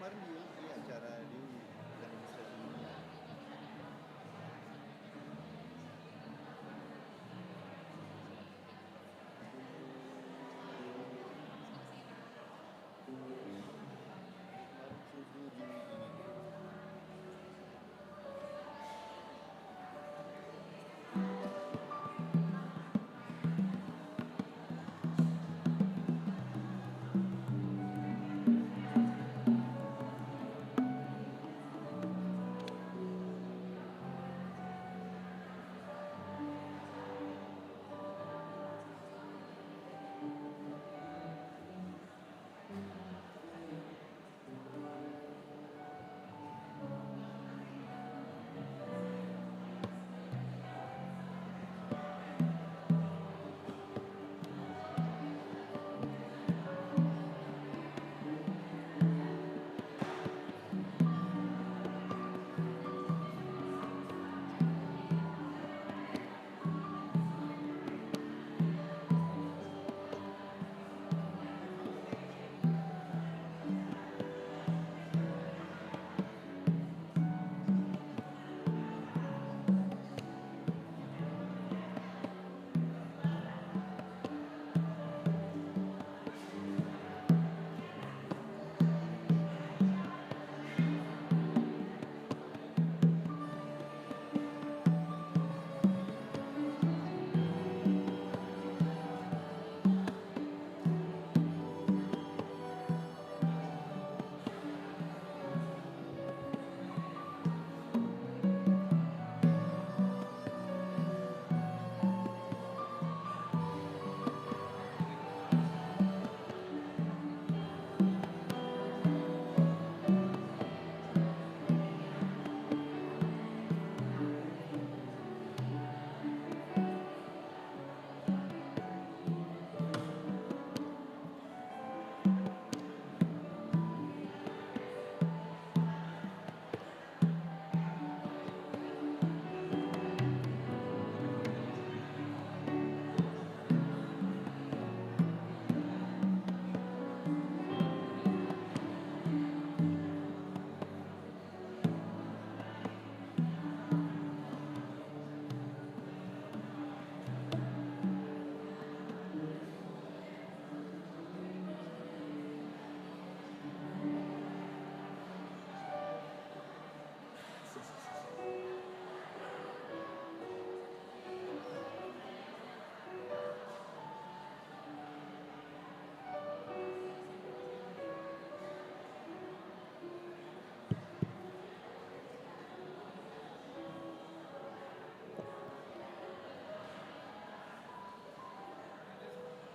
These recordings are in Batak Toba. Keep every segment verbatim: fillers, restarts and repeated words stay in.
Ini acara di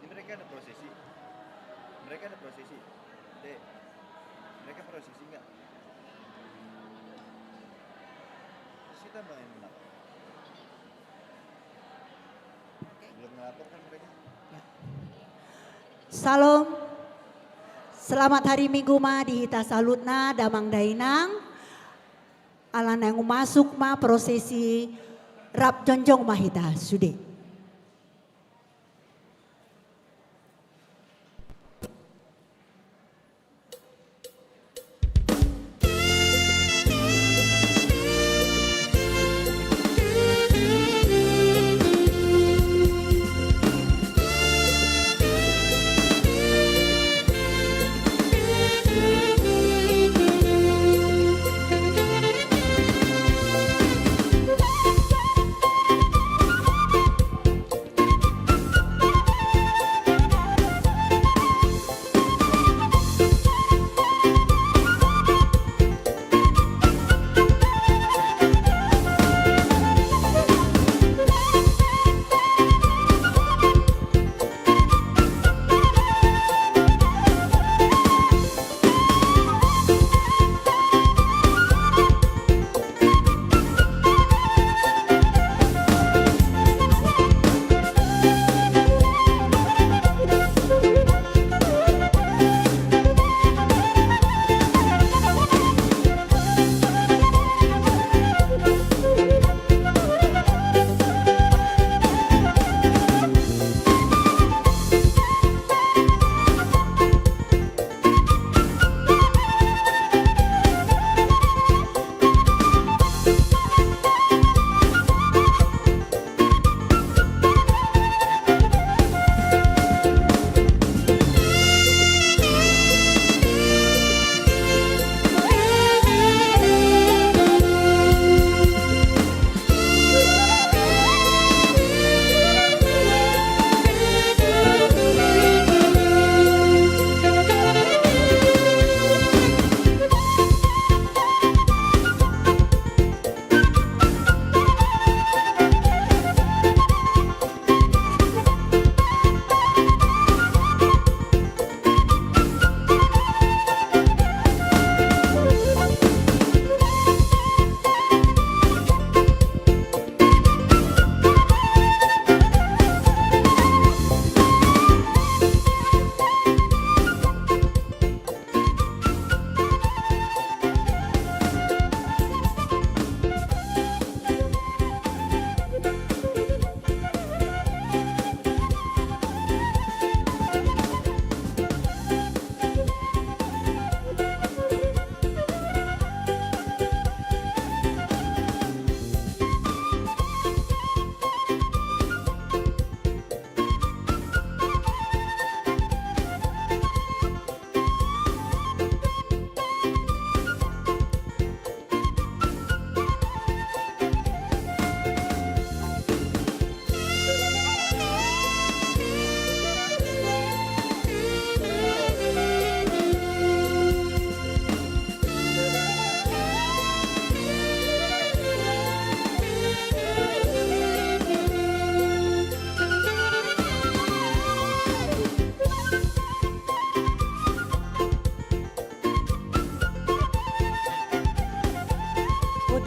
Ini mereka ada prosesi. Mereka ada prosesi. Dek, mereka prosesi nggak? Terus kita main apa? Belum ngelapor kan mereka? Syalom. Selamat hari Minggu ma di hita saluhutna, damang dainang. Ala naeng masuk ma prosesi, rap jongjong ma hita sude.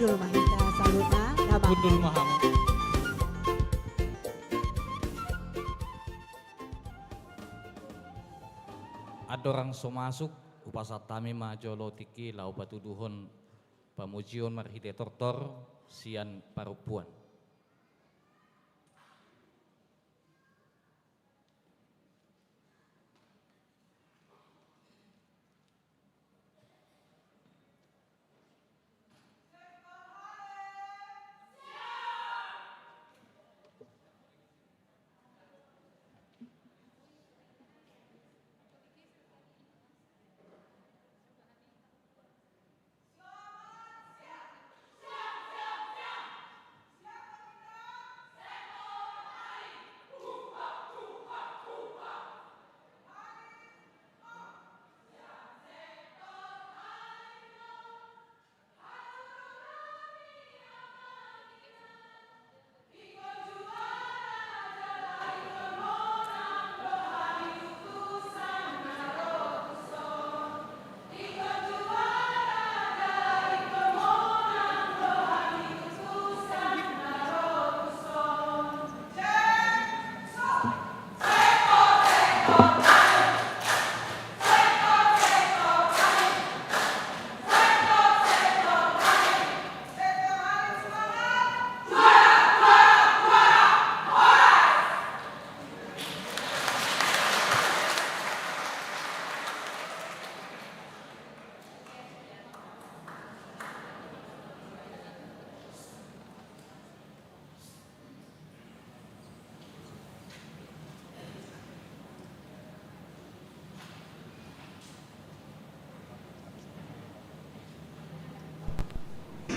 Hundul ma hita saluhutna, damang. Hundul ma hamu. Andorang so masuk, hupasahat hami ma jolo tingki laho patuduhon pamujion marhite tortor sian parompuan.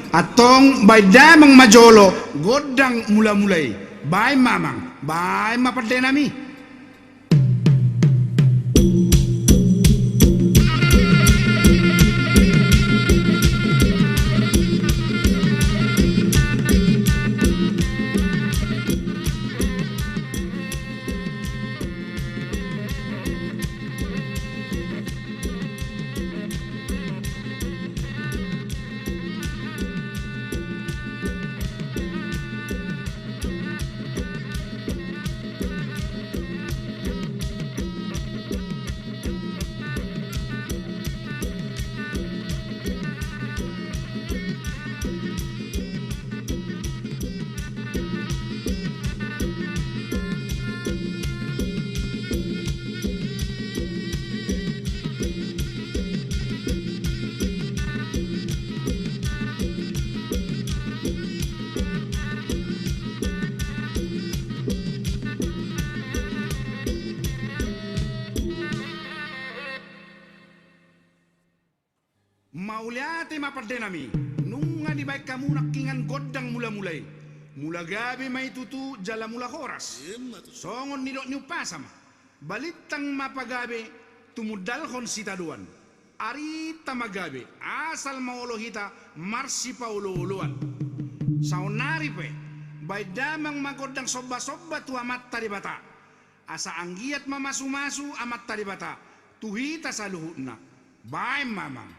Antong baen damang ma jolo gondang mulamula i. Baen ma amang, baen ma pandenami. Mauliate ma pandenami, nunga dibaen hamu nangkiningan gondang mulamula i. Mula gabe ma i tutu jala mula horas. Songon nidok ni umpasa ma. Balintang ma pagabe tumundalhon sitadoan. Arita ma gabe, asal ma olo hita marsipaolooloan. Saonnari pe, baen damang ma gondang sombasomba tu Amanta Debata. Asa anggiat mamasumasu Amanta Debata tu hita saluhutna. Baen ma amang.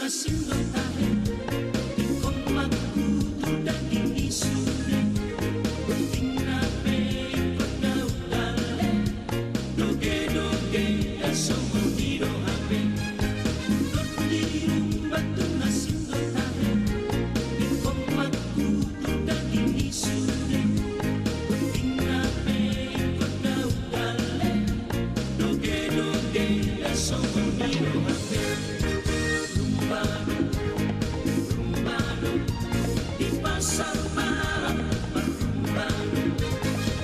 Singgot tahe, ingkon mangkutu daging ni sude. Gunting na pe ingkon daun dalle. Doge doge, da songon i do hape. Dot di rumba tu na singgot tahe, ingkon mangkutu daging ni sude. Gunting na pe ingkon daun dalle. Doge doge, da songon i do hape. Lumba dung, lumba dung, di pasar malam marlumba dung.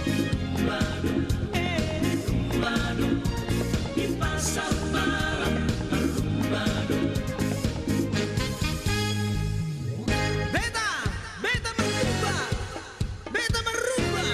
Lumba dung, eh, lumba dung, di pasar malam marlumba dung. Beta, beta marlumba, beta marlumba.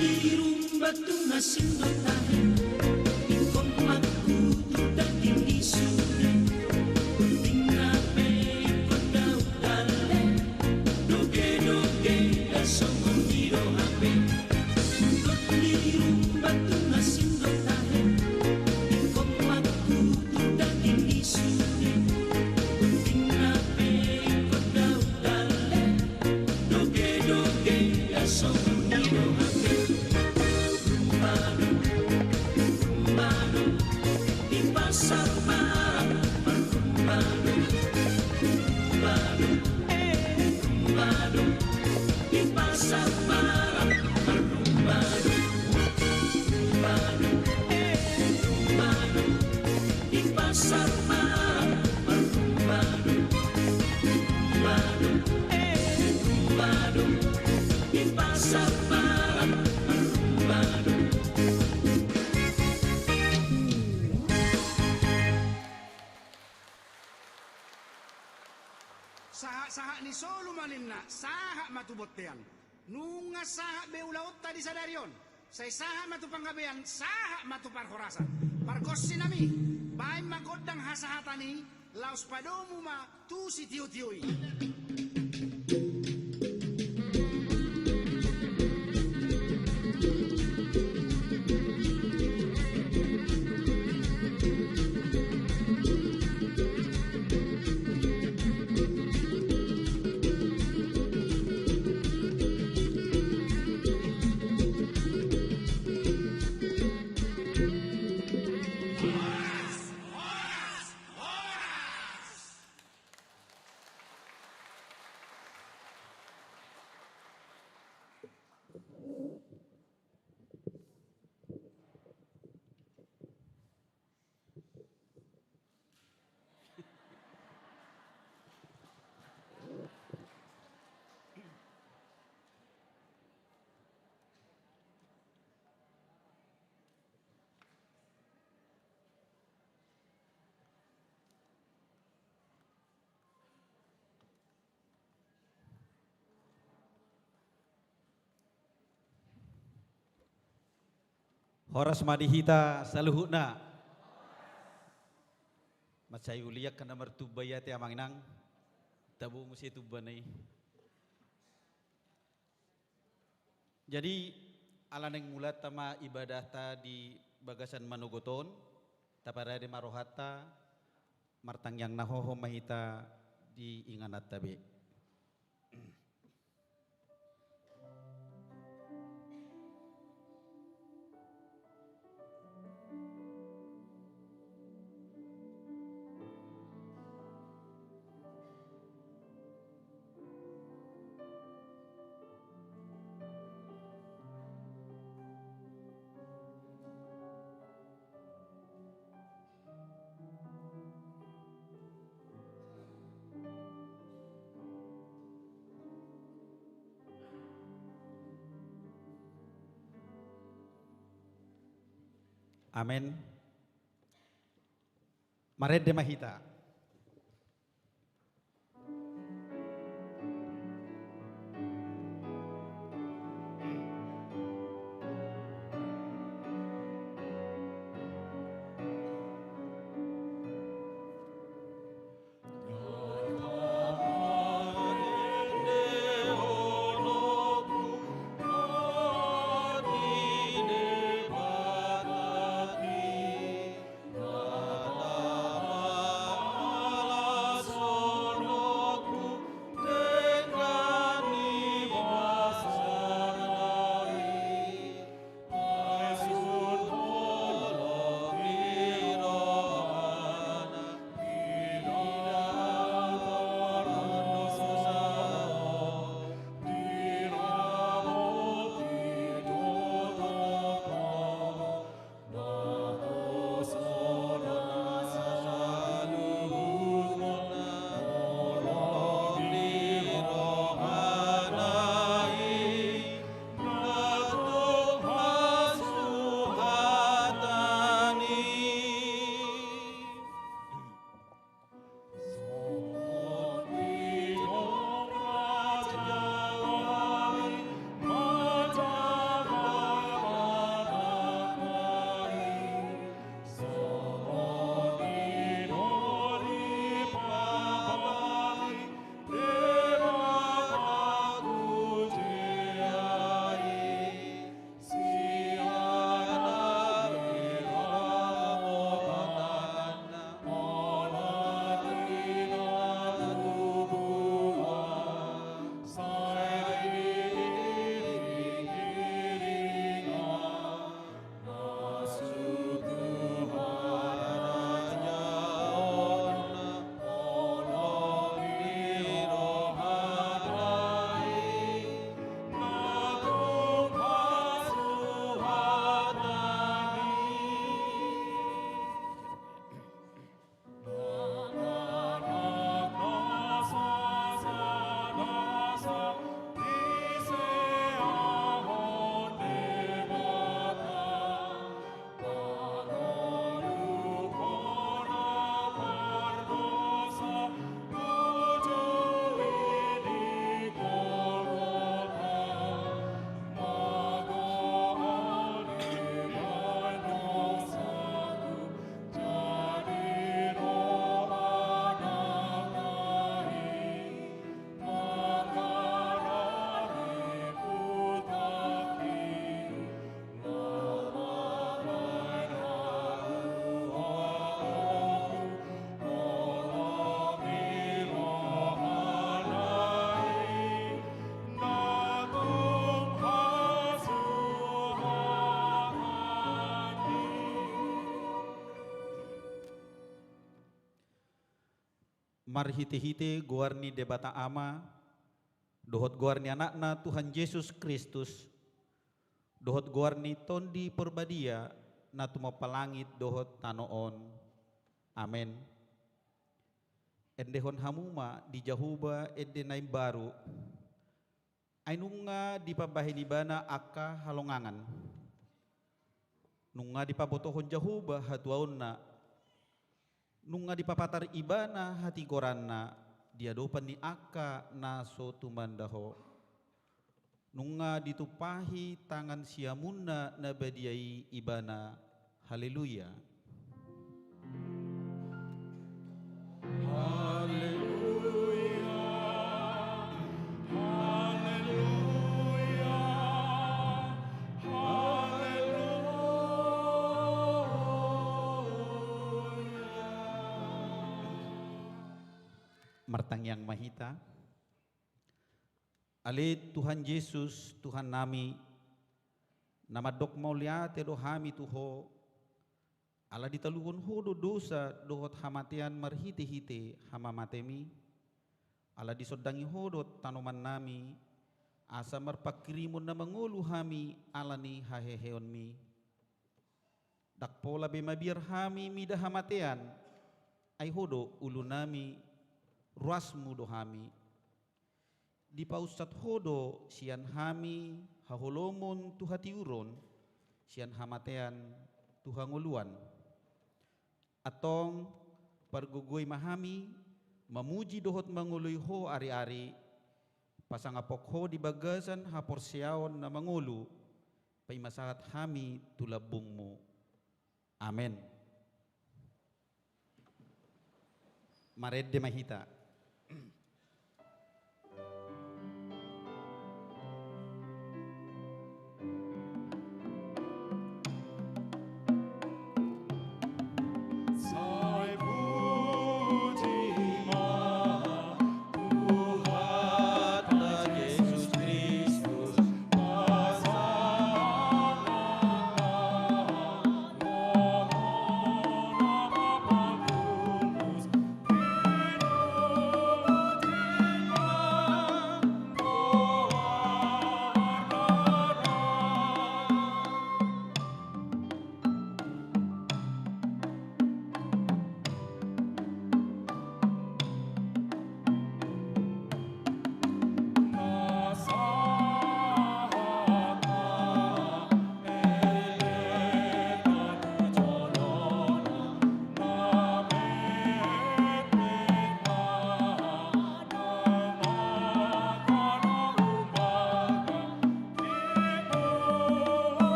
Di rumba tu na singgot tahe, ingkon mangkutu daging ni sude. Gunting na pe ingkon daun dalle. Doge doge, da songon i do hape. Dot di rumba tu na singgot tahe, ingkon mangkutu daging ni sude. Gunting na pe ingkon daun dalle. Doge doge, da songon i do hape. Lumba dung, lumba dung, di pasar malam marlumba dung. Lumba dung, eh, lumba dung, di pasar malam marlumba dung. Lumba dung, eh, lumba dung, di pasar malam marlumba dung. Lumba dung, eh, lumba dung, di pasar malam marlumba dung. Sahat-sahat ni solu ma ninna, sahat ma tu bontean. Nunga sahat be ulaonta di sadari on. Sai sahat ma tu panggabean, sahat ma tu parhorasan. Pargonsi nami, baen ma gondang hasahatan i, laos padomu ma tu sitiotio i. Horas ma di hita saluhutna. Mansai ulian angka na martumba i ate amang inang. Tabo muse tumbana i. Jadi, ala naeng mulanta ma ibadahta di bagasan manogot on, taparade ma rohanta, martangiang na hohom ma hita di ingananta be. Amen. Marende ma hita. Marhitehite goar ni Debata Ama, dohot goar ni Anakna Tuhan Jesus Kristus, dohot goar ni Tondi Porbadia, na tumompa langit dohot tano on. Amen. Endehon hamu ma di Jahowa ende na imbaru. Ai nunga dipambahen ibana angka halongangan. Nunga dipabotohon Jahowa hatuaonna. Nunga dipapatar ibana hatigoranna di adopan ni angka na so tumanda ho. Nunga ditumpahi tangan siamunna na badia i ibana. Haleluya. Martangiang ma hita. Ale Tuhan Jesus, Tuhannami, na mandok mauliate do hami tu Ho, ala ditaluhon Ho do dosa dohot hamatean marhitehite hamamateMi, ala disondangi Ho do tanomannami, asa marpangkirimon na mangolu hami ala ni haheheonMi. Ndang pola be mabiar hami mida hamatean, ai Ho do ulunami, ruasMu do hami. Dipaunsat Ho do sian hami haholomon tu hatiuron, sian hamatean tu hangoluan. Antong, pargogoi ma hami mamuji dohot mangoloi Ho ari-ari, pasangaphon Ho di bagasan haporseaon na mangolu, paima sahat hami tu lambungMu. Amen. Marende ma hita. Sai puji ma Tuhanta Jesus Kristus, pasangaphon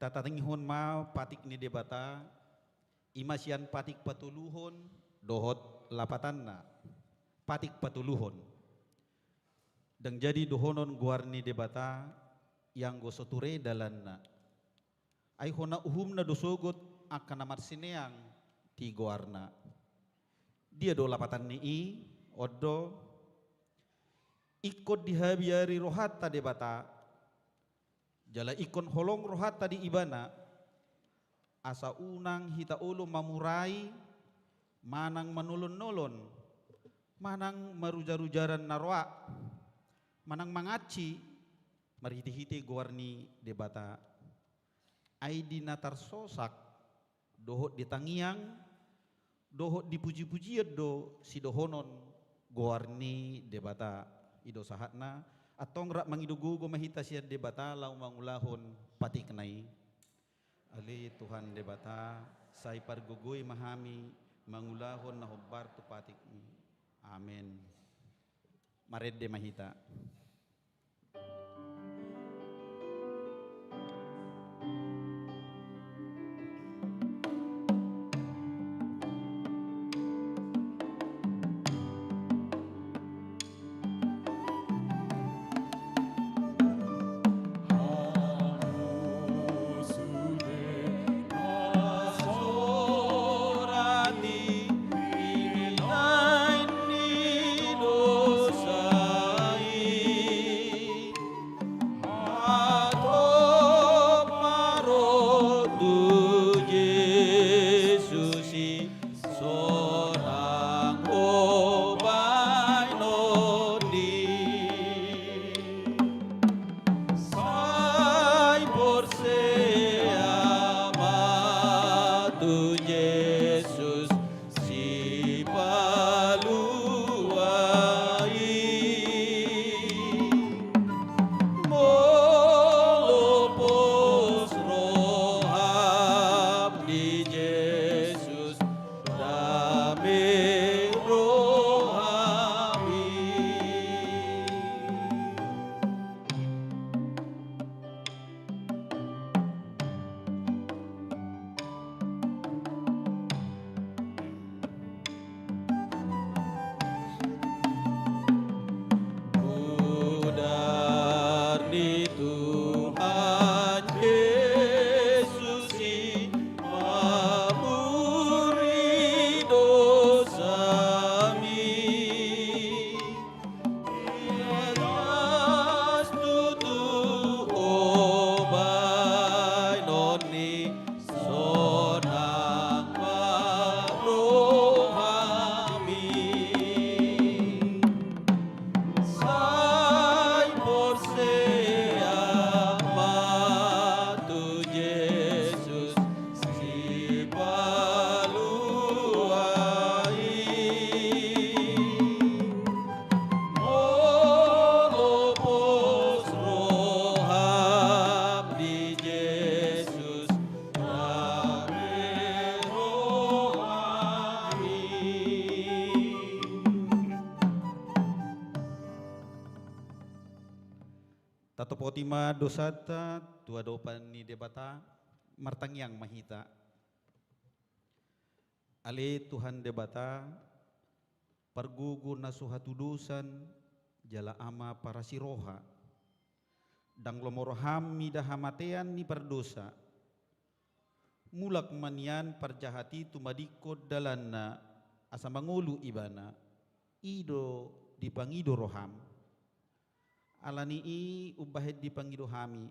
Tatangihon ma patik ni Debata, i ma sian patik patoluhon dohot lapatanna. Patik patoluhon. Ndang jadi dohonon goar ni Debata, ianggo so ture dalanna. Ai hona uhumna do sogot angka na marsineang di goarna. Dia do lapatan ni i? On do: Ingkon dihabiari rohanta Debata, jala ingkon holong rohanta di Ibana, asa unang hita olo mamurai, manang manolon-nolon, manang marujar-ujaran na roa, manang mangansi marhite-hite goar ni Debata. Ai di na tarsosak, dohot di tangiang, dohot di puji-pujian do sidohonon goar ni Debata. I do sahatna. Antong rap mangido gogo ma hita sian Debata laho mangulahon patikna i. Ale Tuhan Debata, sai pargogoi ma hami mangulahon na hombar tu patikMi. Amen. Marende ma hita. Hatop ma ro tu Jesus i, sonang ho baenon di. Sai porsea ma tu Jesus, Sipalua i. Molo pos roham di Jesus, dame Topoti ma dosanta tu adopan ni Debata, martangiang ma hita. Ale Tuhan Debata, pargogo na so hatudosan, jala Ama parasi roha. Ndang lomo roham mida hamatean ni pardosa. Mulak ma nian parjahat i tumadingkon dalanna, asa mangolu ibana. I do dipangido roham. Ala ni i umbahen dipangido hami,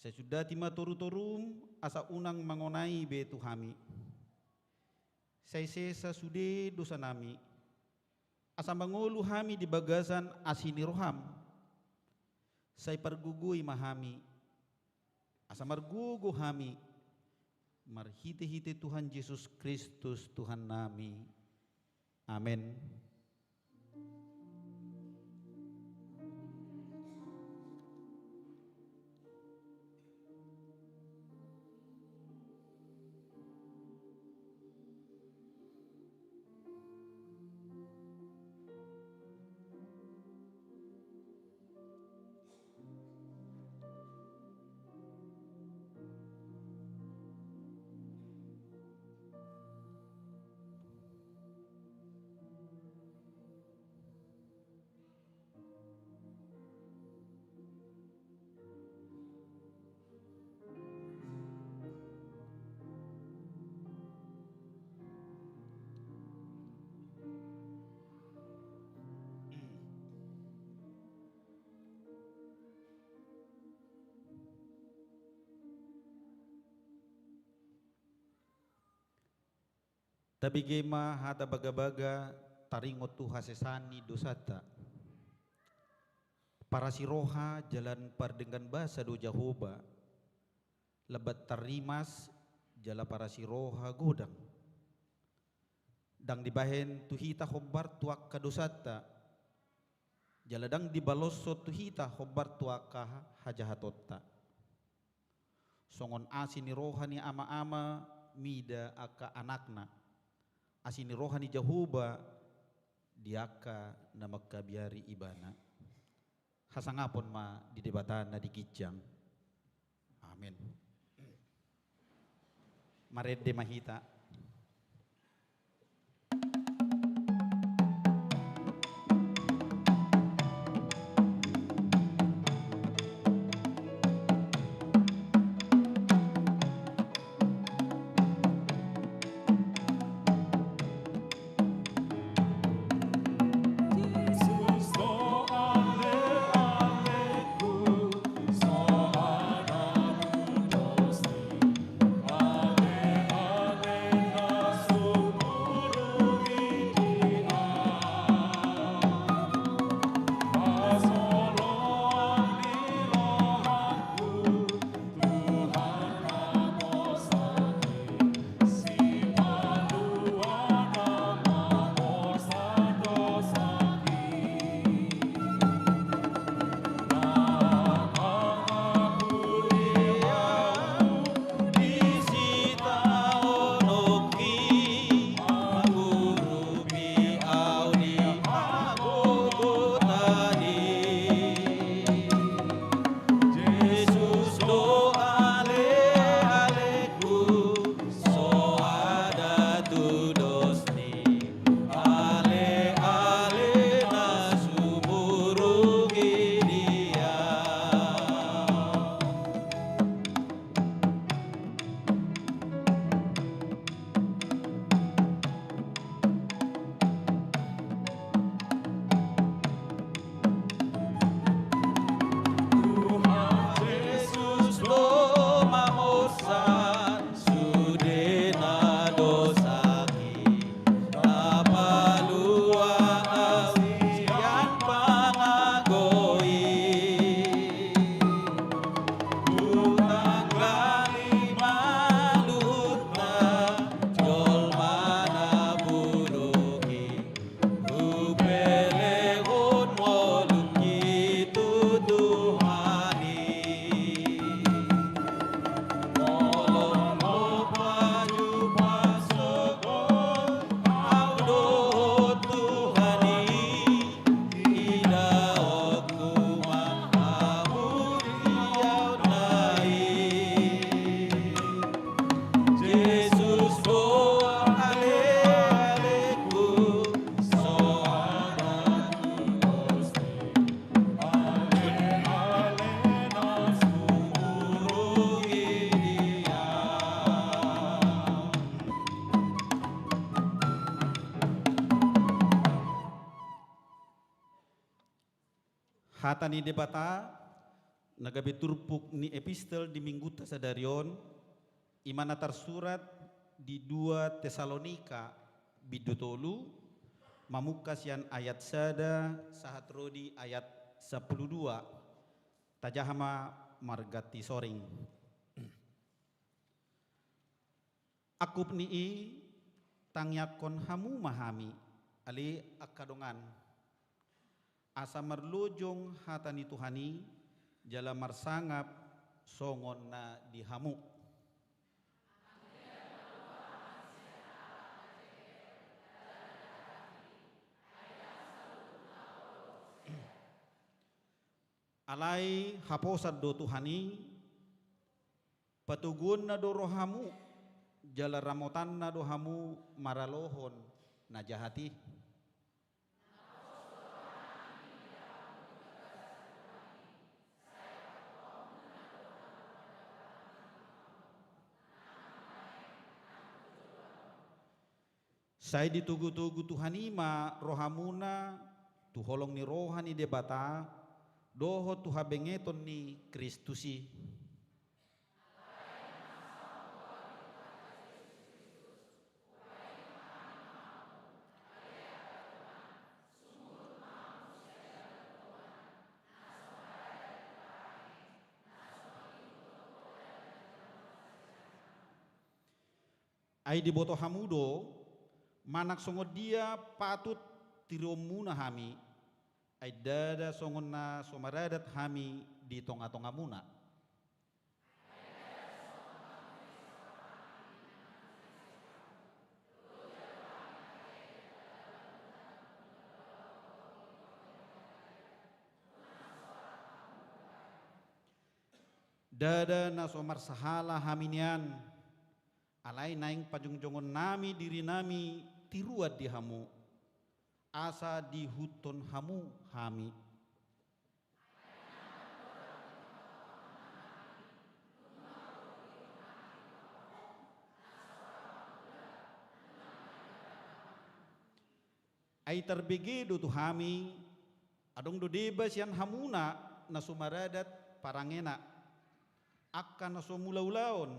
sai sundati ma torutorum, asa unang mangonai be tu hami. Sai sesa sude dosanami, asa mangolu hami di bagasan asi ni roham. Sai pargogoi ma hami, asa margogo hami, marhitehite Tuhan Jesus Kristus Tuhannami. Amen. Tabege ma hata bagabaga taringot tu hasesaan ni dosanta. Parasi roha jala pardenggan basa do Jahowa, lambat tarrimas jala parasi roha godang. Ndang dibahen tu hita hombar tu angka dosanta, jala ndang dibaloshon tu hita hombar tu angka hajahatonta. Songon asi ni roha ni ama-ama mida angka anakna, asi ni roha ni Jahowa di angka na mangkabiari ibana. Hasangapon ma di Debata na di ginjang. Amen. Marende ma hita. Hata ni Debata na gabe turpuk ni epistel di Minggunta sadari on, i ma na tarsurat di dua Tesalonika bindu tolu, mamungka sian ayat sada sahat ro di ayat sampulu dua. Tajaha ma marganti soring. Angkup ni i, tangiangkon hamu ma hami, ale angka dongan, asa marlojong hata ni Tuhan i, jala marsangap songon na di hamu. Alai haposan do Tuhan i, patoguonna do rohamu, jala ramotanna do hamu maralohon na jahat i. Sai ditogutogu Tuhan i ma rohamuna tu holong ni roha ni Debata, dohot tu habengeton ni Kristus i. Ai diboto hamu do, manang songon dia patut tiruonmuna hami, ai ndada songon na so maradat hami di tongatongamuna. Ndada na so marsahala hami nian, alai naeng pajongjongonnami dirinami tiruan di hamu, asa diihuthon hamu hami. Ai tarbege do tu hami, adong do deba sian hamuna na so maradat parangena, angka na so mulaulaon,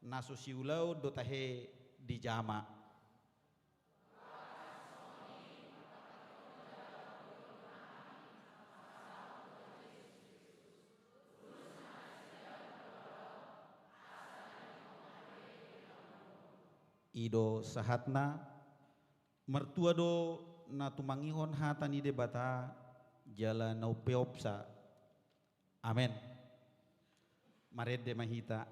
na so siulaon do tahe dijama. I do sahatna. Martua do na tumangihon hata ni Debata, jala na umpeopsa. Amen. Marende ma hita.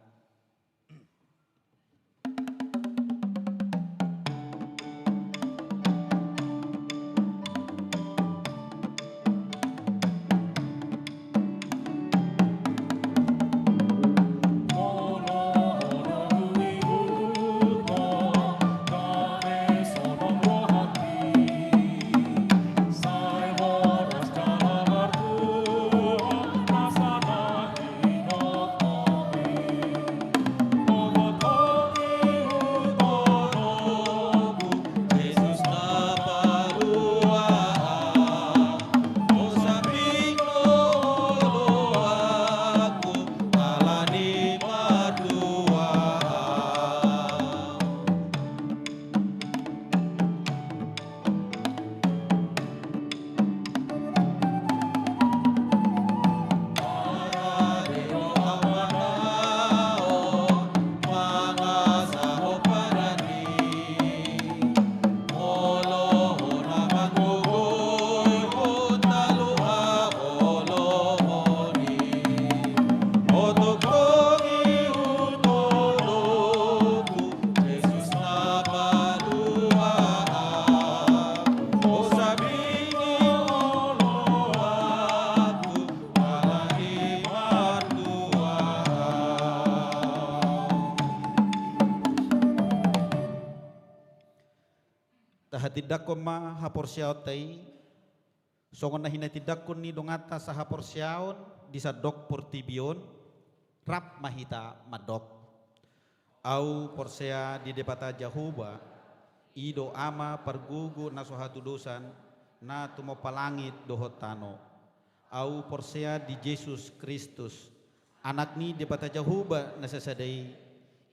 Tahatindangkon ma haporseaonta i, songon na hinatindangkon ni donganta sahaporseaon di sandok portibi on, rap ma hita mandok. Ahu porsea di Debata Jahowa, i do Ama pargogo na so hatudosan, na tumompa langit dohot tano. Ahu porsea di Jesus Kristus, Anak ni Debata Jahowa na sasada i,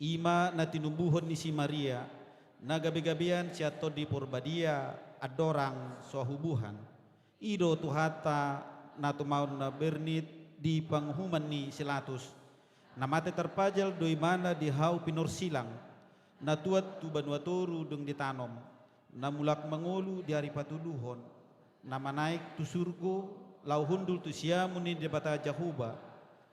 i ma na tinumbuhon ni si Maria, na gabegabean sian Tondi Porbadia, andorang so hahubuhan. I do Tuhanta na tumaon na bernit di panguhuman ni si Latus, na mate tarpajal do ibana di hau pinorsilang, na tuat tu banua toru dung ditanom, na mulak mangolu di ari patoluhon, na manaek tu surgo, laho hundul tu siamun ni Debata Jahowa,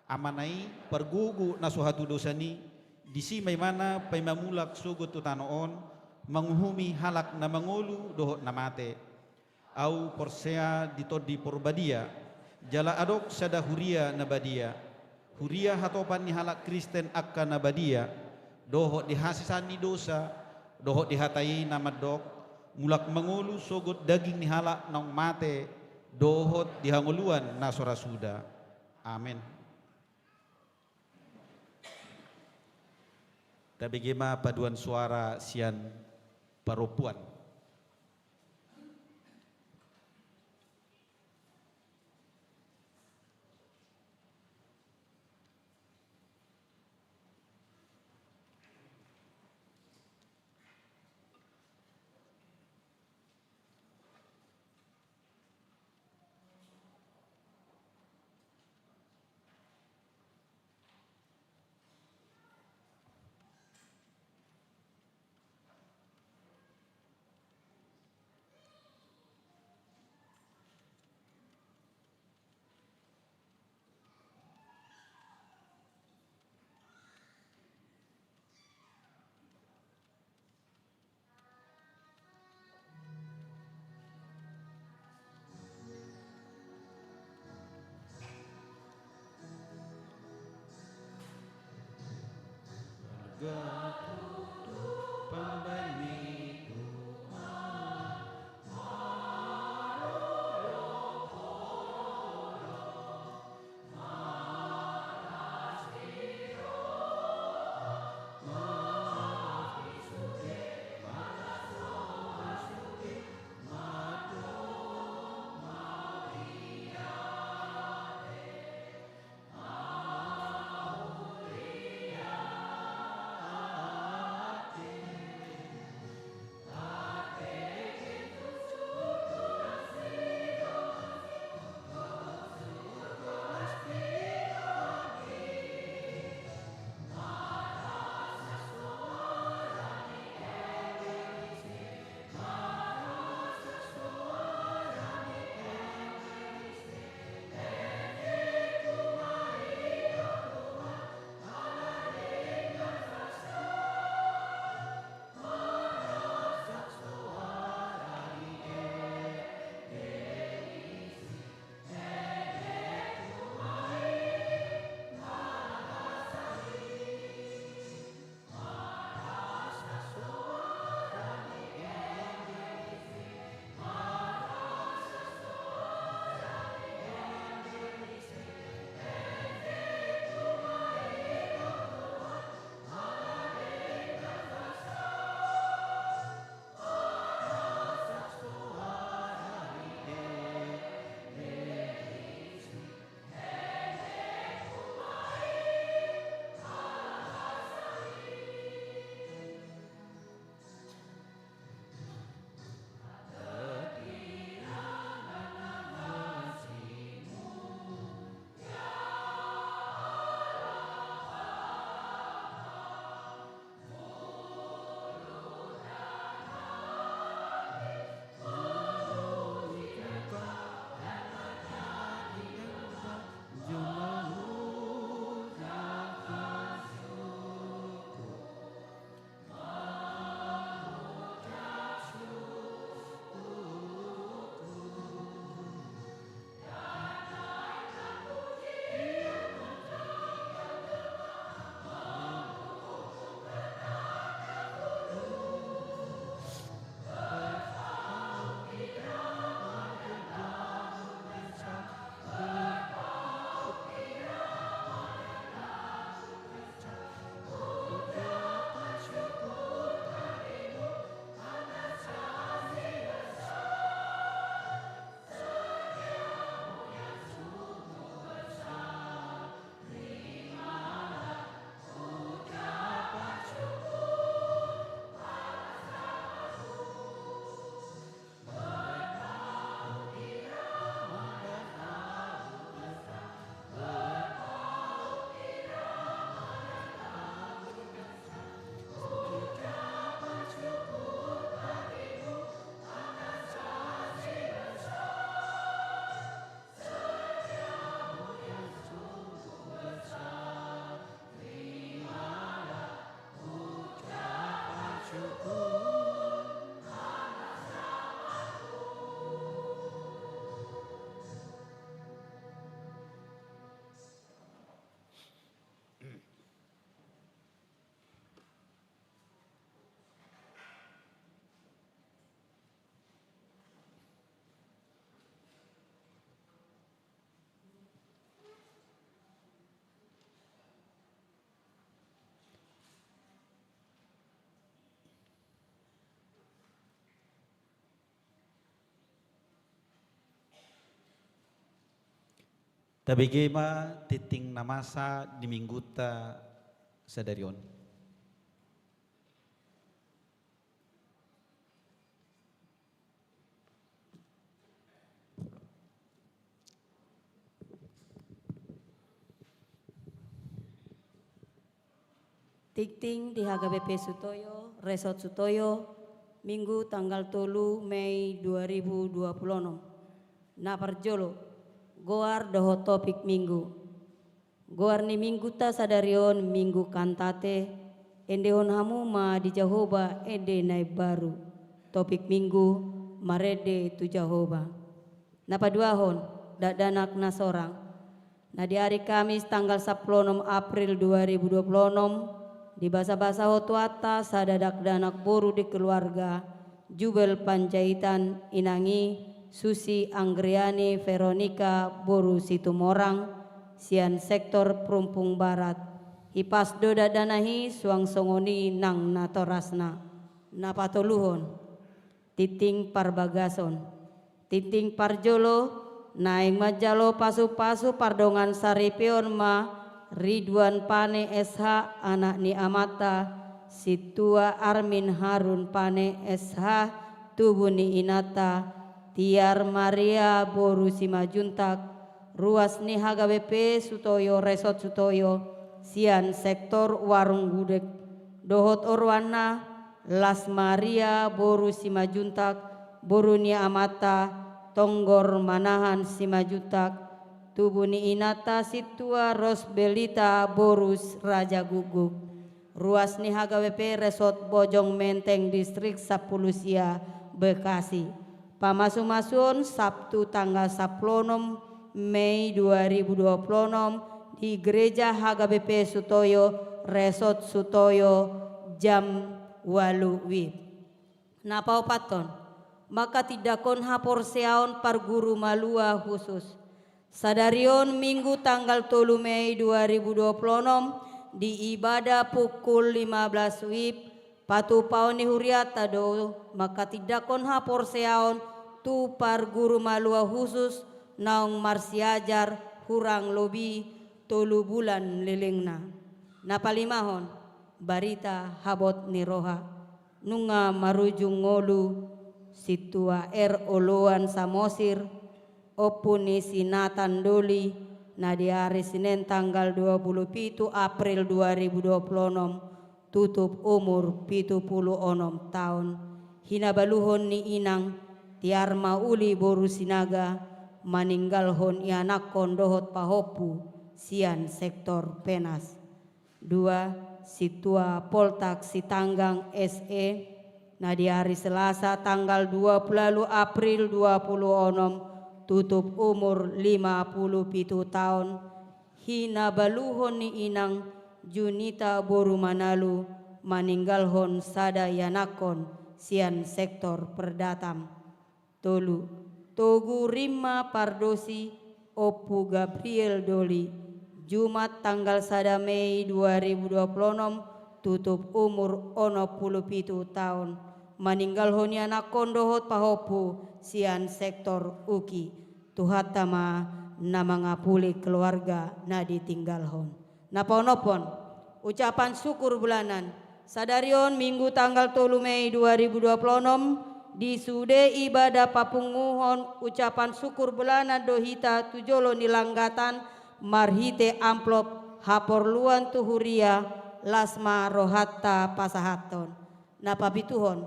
Amana i, pargogo na so hatudosan i, disi ma ibana paima mulak sogot tu tano on, manguhumi halak na mangolu dohot na mate. Ahu porsea di Tondi Porbadia, jala adong sada huria na badia. Huria hatopan ni halak Kristen angka na badia, dohot di hasesaan ni dosa, dohot di hata i na mandok, mulak mangolu sogot daging ni halak naung mate, dohot di hangoluan na so ra suda. Amen. Tabege ma paduan suara sian parompuan. Tabege ma tingting na masa di minggunta sadari on. Tingting di H K B P Sutoyo, Resort Sutoyo, Minggu tanggal tolu Mei dua ribu dua puluh enam. Na parjolo, goar dohot topik minggu. Goar ni minggunta sadari on Minggu Kantate, endehon hamu ma di Jahowa ende na imbaru. Topik minggu, marende tu Jahowa. Na paduahon, dakdanak na sorang. Na di ari Kamis tanggal sampulu onom April dua ribu dua puluh onom, dibasabasahon tu hata sada dakdanak boru di keluarga, Jubel Panjaitan, inang i Susi Anggriani Veronica boru Situmorang, sian sektor Perumpung Barat. Hipas do dakdanak i suang songon i nang natorasna. Na patoluhon, tingting parbagason. Tingting parjolo, naeng manjalo pasupasu pardongansaripeon ma Ridwan Pane S H, anak ni amanta, Sintua Armin Harun Pane S H, tubu ni inanta, Tiar Maria boru Simanjuntak, ruas ni H K B P Sutoyo, Resort Sutoyo, sian sektor Warung Gudeg, dohot oroanna, Las Maria boru Simanjuntak, boru ni amanta, Tonggor Manahan Simanjuntak, tubu ni inanta Sintua Rosbelita boru Rajagukguk, ruas ni H K B P Resort Bojong Menteng, Distrik Sampulu Sia, Bekasi. Pamasumasuon Sabtu tanggal sampulu onom Mei dua ribu dua puluh onom di Gereja H K B P Sutoyo, Resort Sutoyo, jam ualu WIB. Na paopathon, manghatindanghon haporseaon parguru malua khusus. Sadari on Minggu tanggal tolu Mei dua ribu dua puluh onom di ibadah pukul lima belas WIB, patupaon ni hurianta do manghatindanghon haporseaon tu parguru malua khusus naung marsiajar hurang lobi tolu bulan lelengna. Na palimahon, barita habot ni roha. Nunga marujung ngolu Sintua R. Oloan Samosir, ompu ni si Natan Doli, na di ari Senen tanggal dua puluh pitu April dua ribu dua puluh onom, tutup umur pitu puluh onom taon. Hinabaluhon ni inang, Tiar Mauli boru Sinaga, maninggalhon ianakhon dohot pahompu sian sektor Penas. Dua, Sintua Poltak Sitanggang S E, na di ari Selasa tanggal dua puluh ualu April dua puluh onom, tutup umur lima puluh pitu taon, hinabaluhon ni inang Junita boru Manalu, maninggalhon sada ianakhon sian sektor Perdatam. Tolu, Togu Rimma Pardosi, ompu Gabriel Doli, Jumat tanggal sada Mei dua ribu dua puluh onom, tutup umur onom puluh pitu taon, maninggalhon ianakhon dohot pahompu sian sektor Uki. Tuhanta ma na mangapuli keluarga na ditinggalhon. Na paonomhon, ucapan syukur bulanan. Sadari on Minggu tanggal tolu Mei dua ribu dua puluh onom, di sude ibadah papunguhon ucapan syukur bulanan do hita tu jolo ni langgatan marhite amplop haporluan tu huria, las ma rohanta pasahathon. Na papituhon,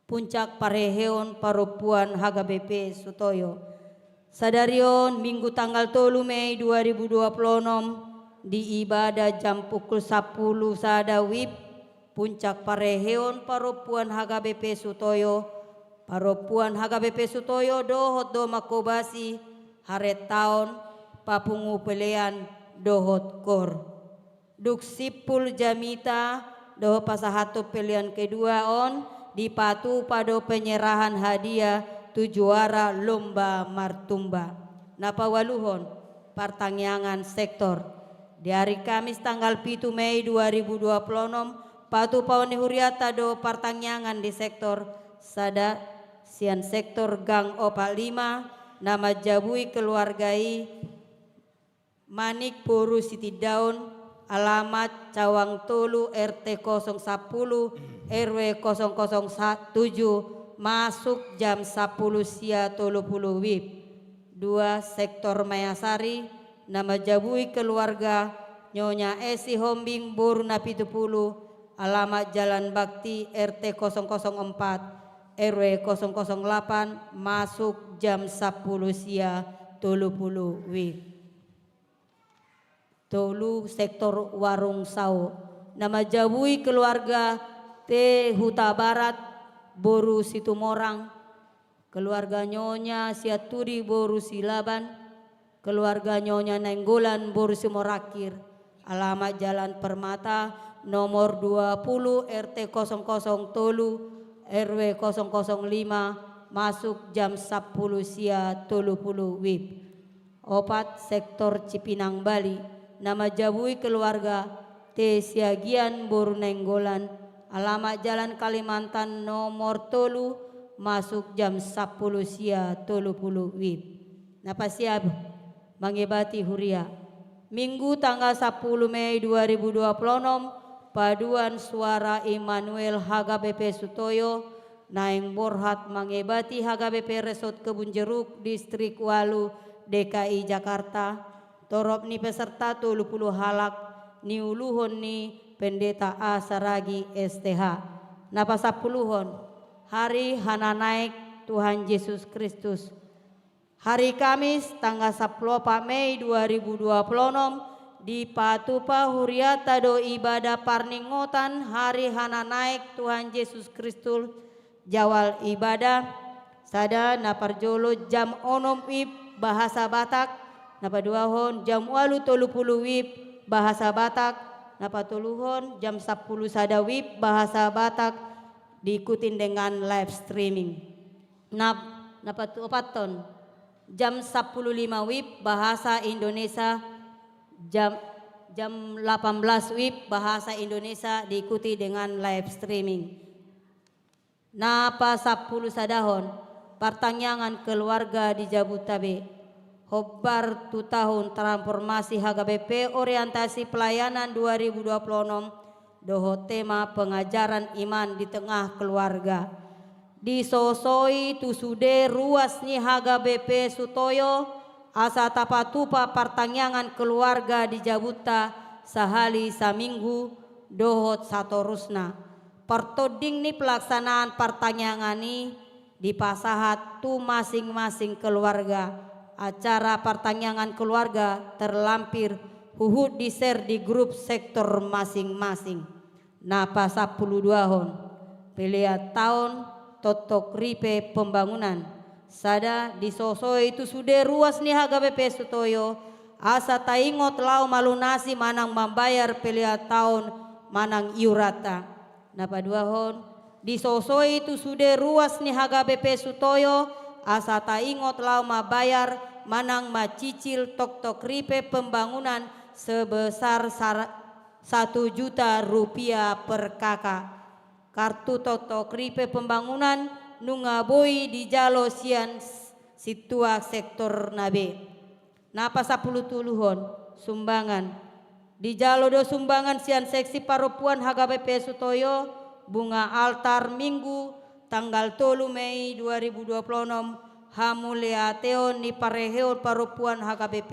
puncak parheheon parompuan H K B P Sutoyo. Sadari on Minggu tanggal tolu Mei dua ribu dua puluh onom, di ibadah jam pukul sampulu sada WIB, puncak parheheon parompuan H K B P Sutoyo, parompuan H K B P Sutoyo dohot do manghobasi harentaon, papungu pelean dohot gor. Dung simpul jamita dohot pasahathon pelean kedua on, dipatupa do penyerahan hadiah tu juara lomba martumba. Na paualuhon, partangiangan sektor. Di ari Kamis tanggal pitu Mei dua ribu dua puluh onom, patupaon ni hurianta do partangiangan di sektor, sada sian sektor Gang Opat Lima, na manjabui keluarga i, Manik boru Sitindaon, alamat Cawang tolu, R T kosong sapuluh, R W kosong kosong tujuh, masuk jam sapuluh sia tolu puluh wib. Dua, sektor Mayasari, na manjabui keluarga Nyonya Esi Hombing boru Napitupulu, alamat Jalan Bakti, R T kosong kosong empat, R W kosong kosong delapan, masuk jam sapuluh sia tolu puluh wib. Tolu, sektor Warung Sao, na manjabui keluarga T Hutabarat boru Situmorang, keluarga Nyonya Sianturi boru Silaban, keluarga Nyonya Nainggolan boru Simorangkir, alamat Jalan Permata nomor dua puluh, R T kosong kosong tolu, R W kosong kosong lima, masuk jam sapuluh sia tolu puluh wib. Opat, sektor Cipinang Bali, na manjabui keluarga T Siagian boru Nainggolan, alamat Jalan Kalimantan nomor tolu, masuk jam sapuluh sia tolu puluh wib. Na pasiap mangebati huria. Minggu tanggal sapuluh Mei dua ribu dua puluh enam, paduan suara Immanuel H K B P Sutoyo, naeng borhat mangebati H K B P Resort Kebun Jeruk, Distrik Walu, D K I Jakarta, torop ni peserta tolu puluh halak, niuluhon ni Pendeta A Saragi, S T H. Na pasampuluhon, Hari Hananaek Tuhan Jesus Kristus. Hari Kamis, tanggal sapuluh opat Mei dua ribu dua puluh enam, dipatupa huriata do ibadah parningotan Hari Hananaek Tuhan Jesus Kristus, jadwal ibadah: sada, na parjolo jam onom wib bahasa Batak, na paduahon jam ualu tolu puluh wib bahasa Batak, na patoluhon jam sapuluh sada wib bahasa Batak, diikuti dengan live streaming. Na, na patu-, paopathon, jam sapuluh lima wib bahasa Indonesia, jam, jam delapan belas wib bahasa Indonesia, diikuti dengan live streaming. Na pasampuluh sadahon, partangiangan keluarga di jabuta be. Hombar tu tahun transformasi H K B P orientasi pelayanan dua ribu dua puluh enam, dohot tema pengajaran iman di tengah keluarga. Disosoi tu sude ruas ni H K B P Sutoyo, asa tapatupa partangiangan keluarga di jabuta sahali saminggu dohot satorusna. Partonding ni pelaksanaan partangiangan i dipasahat tu masing-masing keluarga. Acara partangiangan keluarga terlampir huhut di-share di grup sektor masing-masing. Na pasampuluh duahon, pelean taon toktok ripe pembangunan. Sada, disosoi tu sude ruas ni H K B P Sutoyo, asa taingot laho malunasi manang mambayar pelean taon manang iuranta. Na paduahon, disosoi tu sude ruas ni H K B P Sutoyo, asa taingot laho mambayar manang mancicil toktok ripe pembangunan sebesar sar-, satu juta rupiah per K K. Kartu toktok ripe pembangunan nunga boi dijalo sian s-, sintua sektor na be. Na pasampuluh toluhon, sumbangan. Dijalo do sumbangan sian seksi parompuan H K B P Sutoyo, bunga altar, Minggu tanggal tolu Mei dua ribu dua puluh enam, hamuliateon ni parheheon parompuan H K B P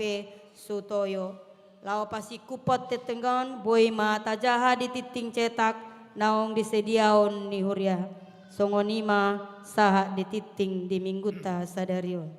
Sutoyo. Laho pasingkuphon tingting on, boi ma tajaha di tingting cetak naung disediahon ni huria. Songon i ma sahat di tingting di Minggunta sadari on.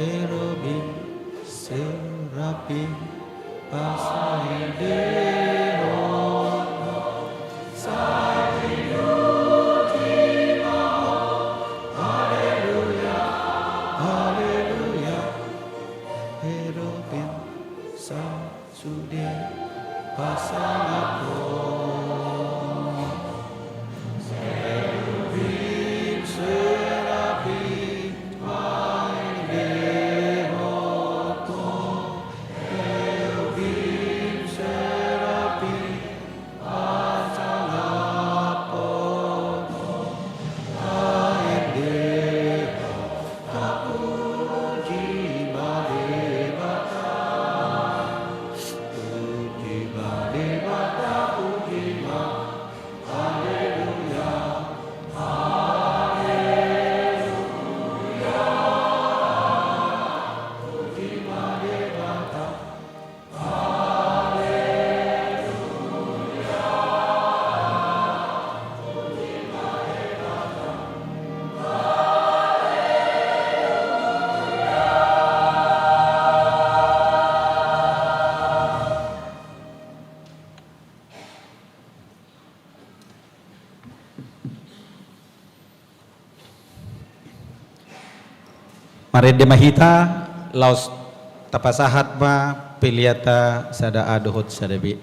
Kerubim, serafim, pasaendehon Ho, sai dipuji ma Ho. Haleluya, haleluya. Kerubim, sa- sude pasangap Ho. Kerubim, serafim, paendehon Ho. Kerubim, serafim, pasangap Ho. Paendehon, tapuji ma Debata. Puji ma Debata, puji ma. Haleluya, haleluya. Puji ma Debata. Haleluya. Puji ma Debata. Haleluya. Marende ma hita, laos tapasahat ma peleanta sada A dohot sada B.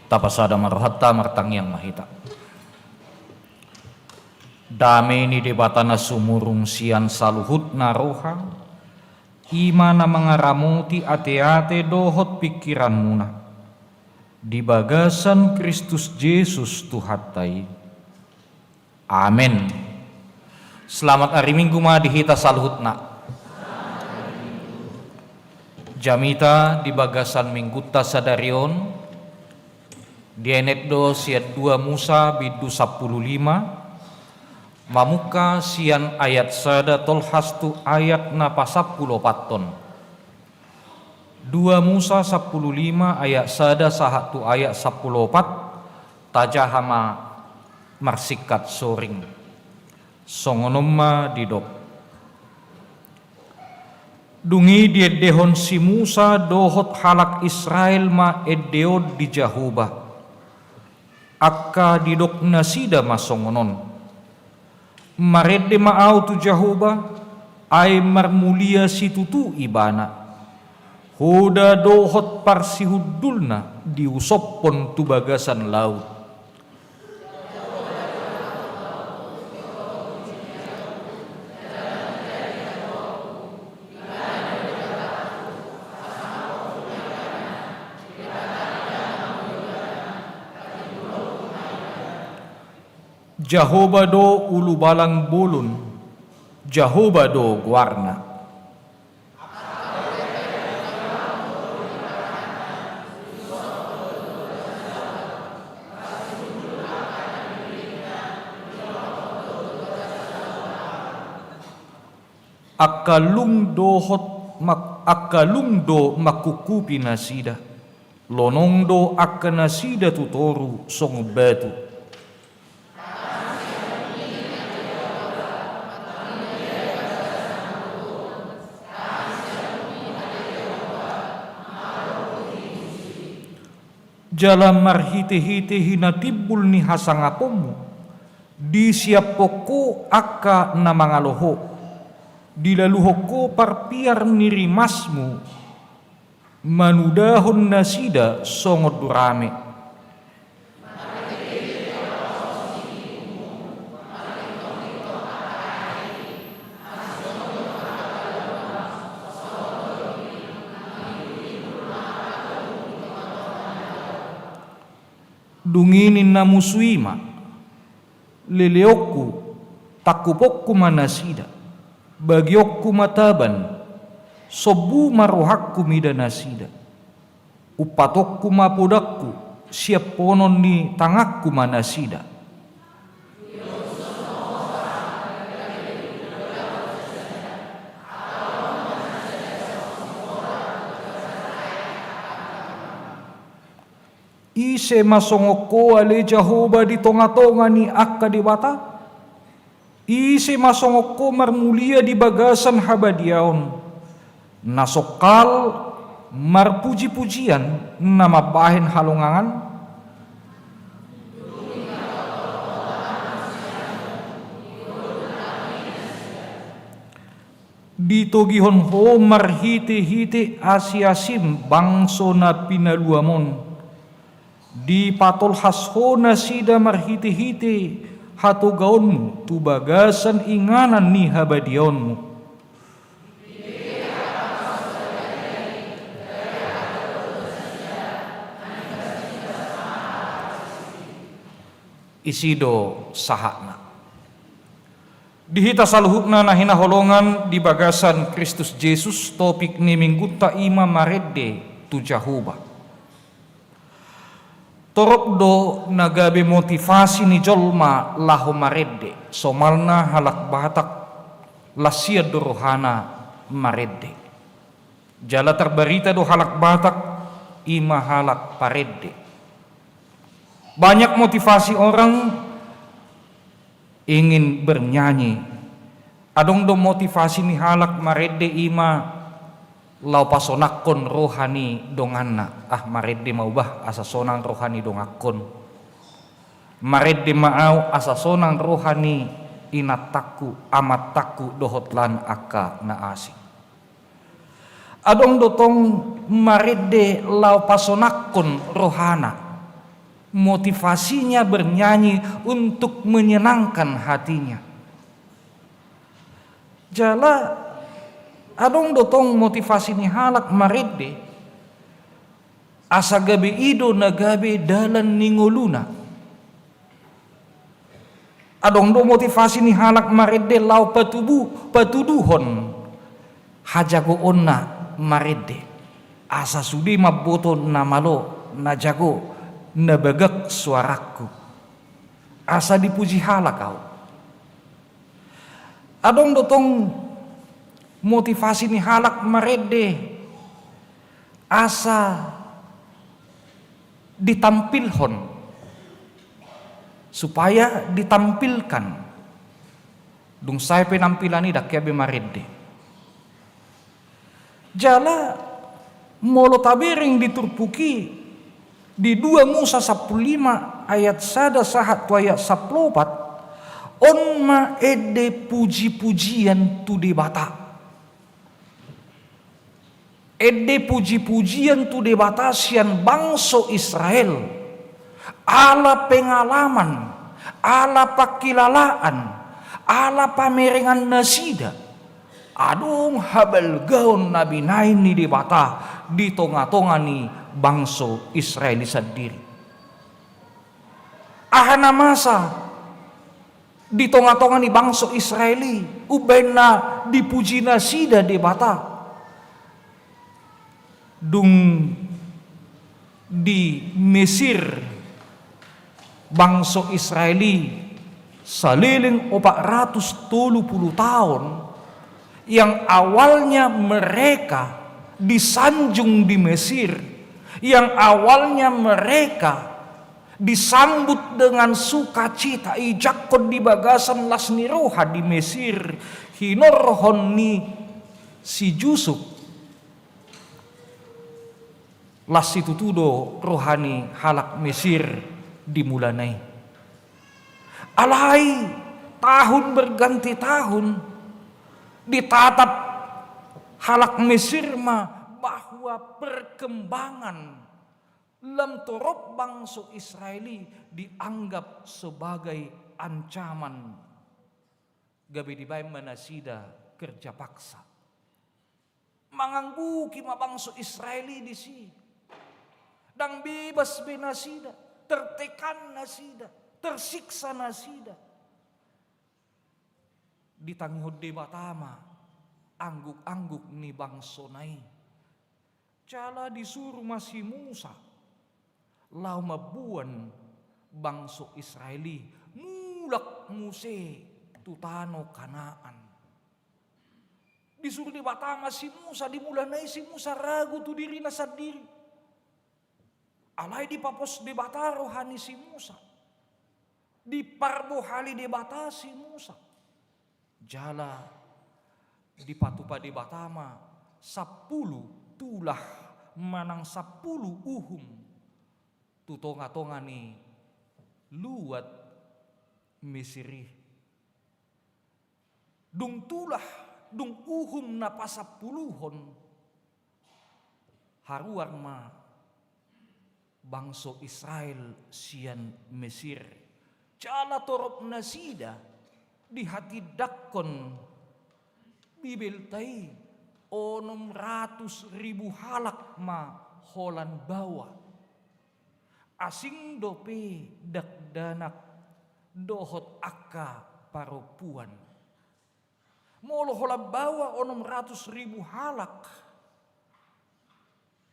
Tapasada ma rohanta, martangiang ma hita. Dame ni Debata na sumurung sian saluhutna roha, i ma na mangaramoti ateate dohot pingkiranmuna di bagasan Kristus Jesus Tuhanta i. Amen. Selamat ari Minggu ma di hita saluhutna. Jamita di bagasan Minggunta sadari on, dienet do sian dua Musa bindu sampulu lima, mamungka sian ayat sada tolhas tu ayat na pasampuluopathon. Dua Musa sampulu lima ayat sada sahat tu ayat sampuluopat, tajaha ma marsingkat soring. Songon on ma didok. Dung i diendehon si Musa dohot halak Israel ma ende on di Jahowa. Angka didok nasida ma songon on. Marende ma ahu tu Jahowa, ai marmulia situtu Ibana. Hoda dohot parsihundulna diusophon tu bagasan laut. Jahowa do ulubalang bolon, Jahowa do goarna. Angka lung dohot mak-, angka lung do mangkungkupi nasida. Lonong do angka nasida tu toru songon batu. Jala marhitehite hinatimbul ni hasangaponmu, disiaphon ho angka na mangalo ho, dilaluhon ho parpiar ni rimasmu, manudahon nasida songon durame. Dung i ninna musu i ma, leleonku, tangkuponku ma nasida, bagionku ma taban, sombu ma rohangku mida nasida. Umpatonku ma podangku, siaphonon ni tanganku ma nasida. Ise ma songon ho ale Jahowa di tongatonga ni angka debata? Ise ma songon ho marmulia di bagasan habadiaon, na songkal marpujipujian na mambahen halongangan? Ditogihon ho marhitehite asiasim bangso na pinaluam on. Dipatolhas ho nasida marhitehite hatogaonmu tu bagasan inganan ni habadiaonmu. Isi do sahatna. Di hita saluhutna na hinaholongan di bagasan Kristus Jesus, topik ni Minggunta i ma marende tu Jahowa. Torop do na gabe motivasi ni jolma laho marende, somalna halak Batak, las sian do rohana marende. Jala tarbarita do halak Batak, i ma halak parende. Banyak motivasi orang ingin bernyanyi. Adong do motivasi ni halak marende i ma laho pasonangkon roha ni donganna. Ah, marende ma au bah asa sonang roha ni dongankon. Marende ma au asa sonang roha ni inantangku, amantangku dohot lan angka na asing. Adong do tong marende laho pasonangkon rohana. motivasinya bernyanyi untuk menyenangkan hatinya. Jala adong do tong motivasi ni halak marende asa gabe i do na gabe dalan ni ngoluna. Adong do motivasi ni halak marende laho patubu, patuduhon hajagoonna marende, asa sude mamboto na malo, na jago, na bagak suarangku, asa dipuji halak ahu. Adong do tong motivasi ni halak marende asa ditampilhon, supaya ditampilkan. Dung sae penampilan i, ndang hea be marende. Jala molo tabereng di turpuk i, di dua Musa sampulu lima ayat sada sahat tu ayat sampulu opat, on ma ende puji-pujian tu Debata. Ende puji-pujian tu Debata sian bangso Israel, ala pengalaman, ala pangkilalaan, ala pamerengan nasida, adong habalgaon na binahen ni Debata di tonga-tonga ni bangso Israel i sandiri. Aha na masa di tonga-tonga ni bangso Israel i, umbahen na dipuji nasida Debata? Dung di Mesir bangso Israel i saleleng opat ratus tolu pulu taon, yang awalnya mereka disanjung di Mesir, yang awalnya mereka disambut dengan sukacita, dijangkon di bagasan las ni roha di Mesir, hinorhon ni si Jusup. Las situtu do roha ni halak Mesir di mulana i. Alai tahun berganti tahun, ditatap halak Mesir ma bahwa perkembangan lam torop bangso Israel i dianggap sebagai ancaman. Gabe dibaen ma nasida kerja paksa. Mangangguki ma bangso Israel i disi. Ndang bebas be nasida, tertekan nasida, tersiksa nasida. Ditangihon Debata ma angguk-angguk ni bangsona i. Jala disuru ma si Musa laho mamboan bangso Israel i mulak muse tu tano Kanaan. Disuru Debata ma si Musa, di mulana i si Musa ragu tu dirina sandiri. Alai dipapos Debata roha ni si Musa. Diparbohali Debata si Musa. Jala dipatupa Debata ma sampulu tulah manang sampulu uhum tu tonga-tonga ni luat Mesir i. Dung tulah, dung uhum na pasampuluhon, haruar ma bangso Israel sian Mesir. Jala torop nasida dihatindangkon Bibelta i, onom ratus ribu halak ma holan baoa. Asing dope dakdanak dohot angka parompuan. Molo holan baoa onom ratus ribu halak,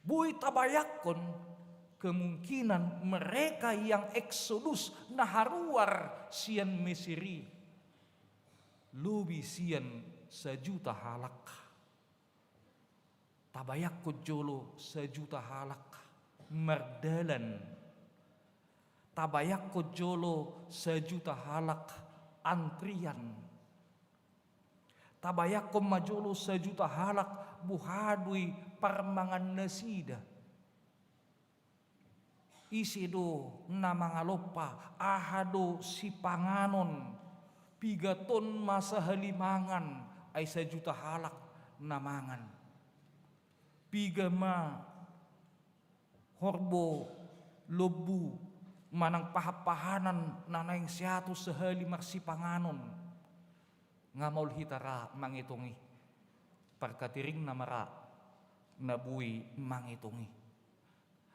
boi tabayangkon kemungkinan mereka yang eksodus na haruar sian Mesir i lobi sian sajuta halak. Tabayangkon jolo sajuta halak mardalan. Tabayangkon jolo sajuta halak antrian. Tabayangkon ma jolo sajuta halak boha do i parmangan nasida. Ise do na mangalompa, aha do sipanganon, piga ton ma sahali mangan, ai sajuta halak na mangan. Piga ma horbo, lombu, manang pahanpahanan na naeng seatus sahali marsipanganon, nga maol hita ra mangetong i. Parkatiringna ma ra na boi mangetong i.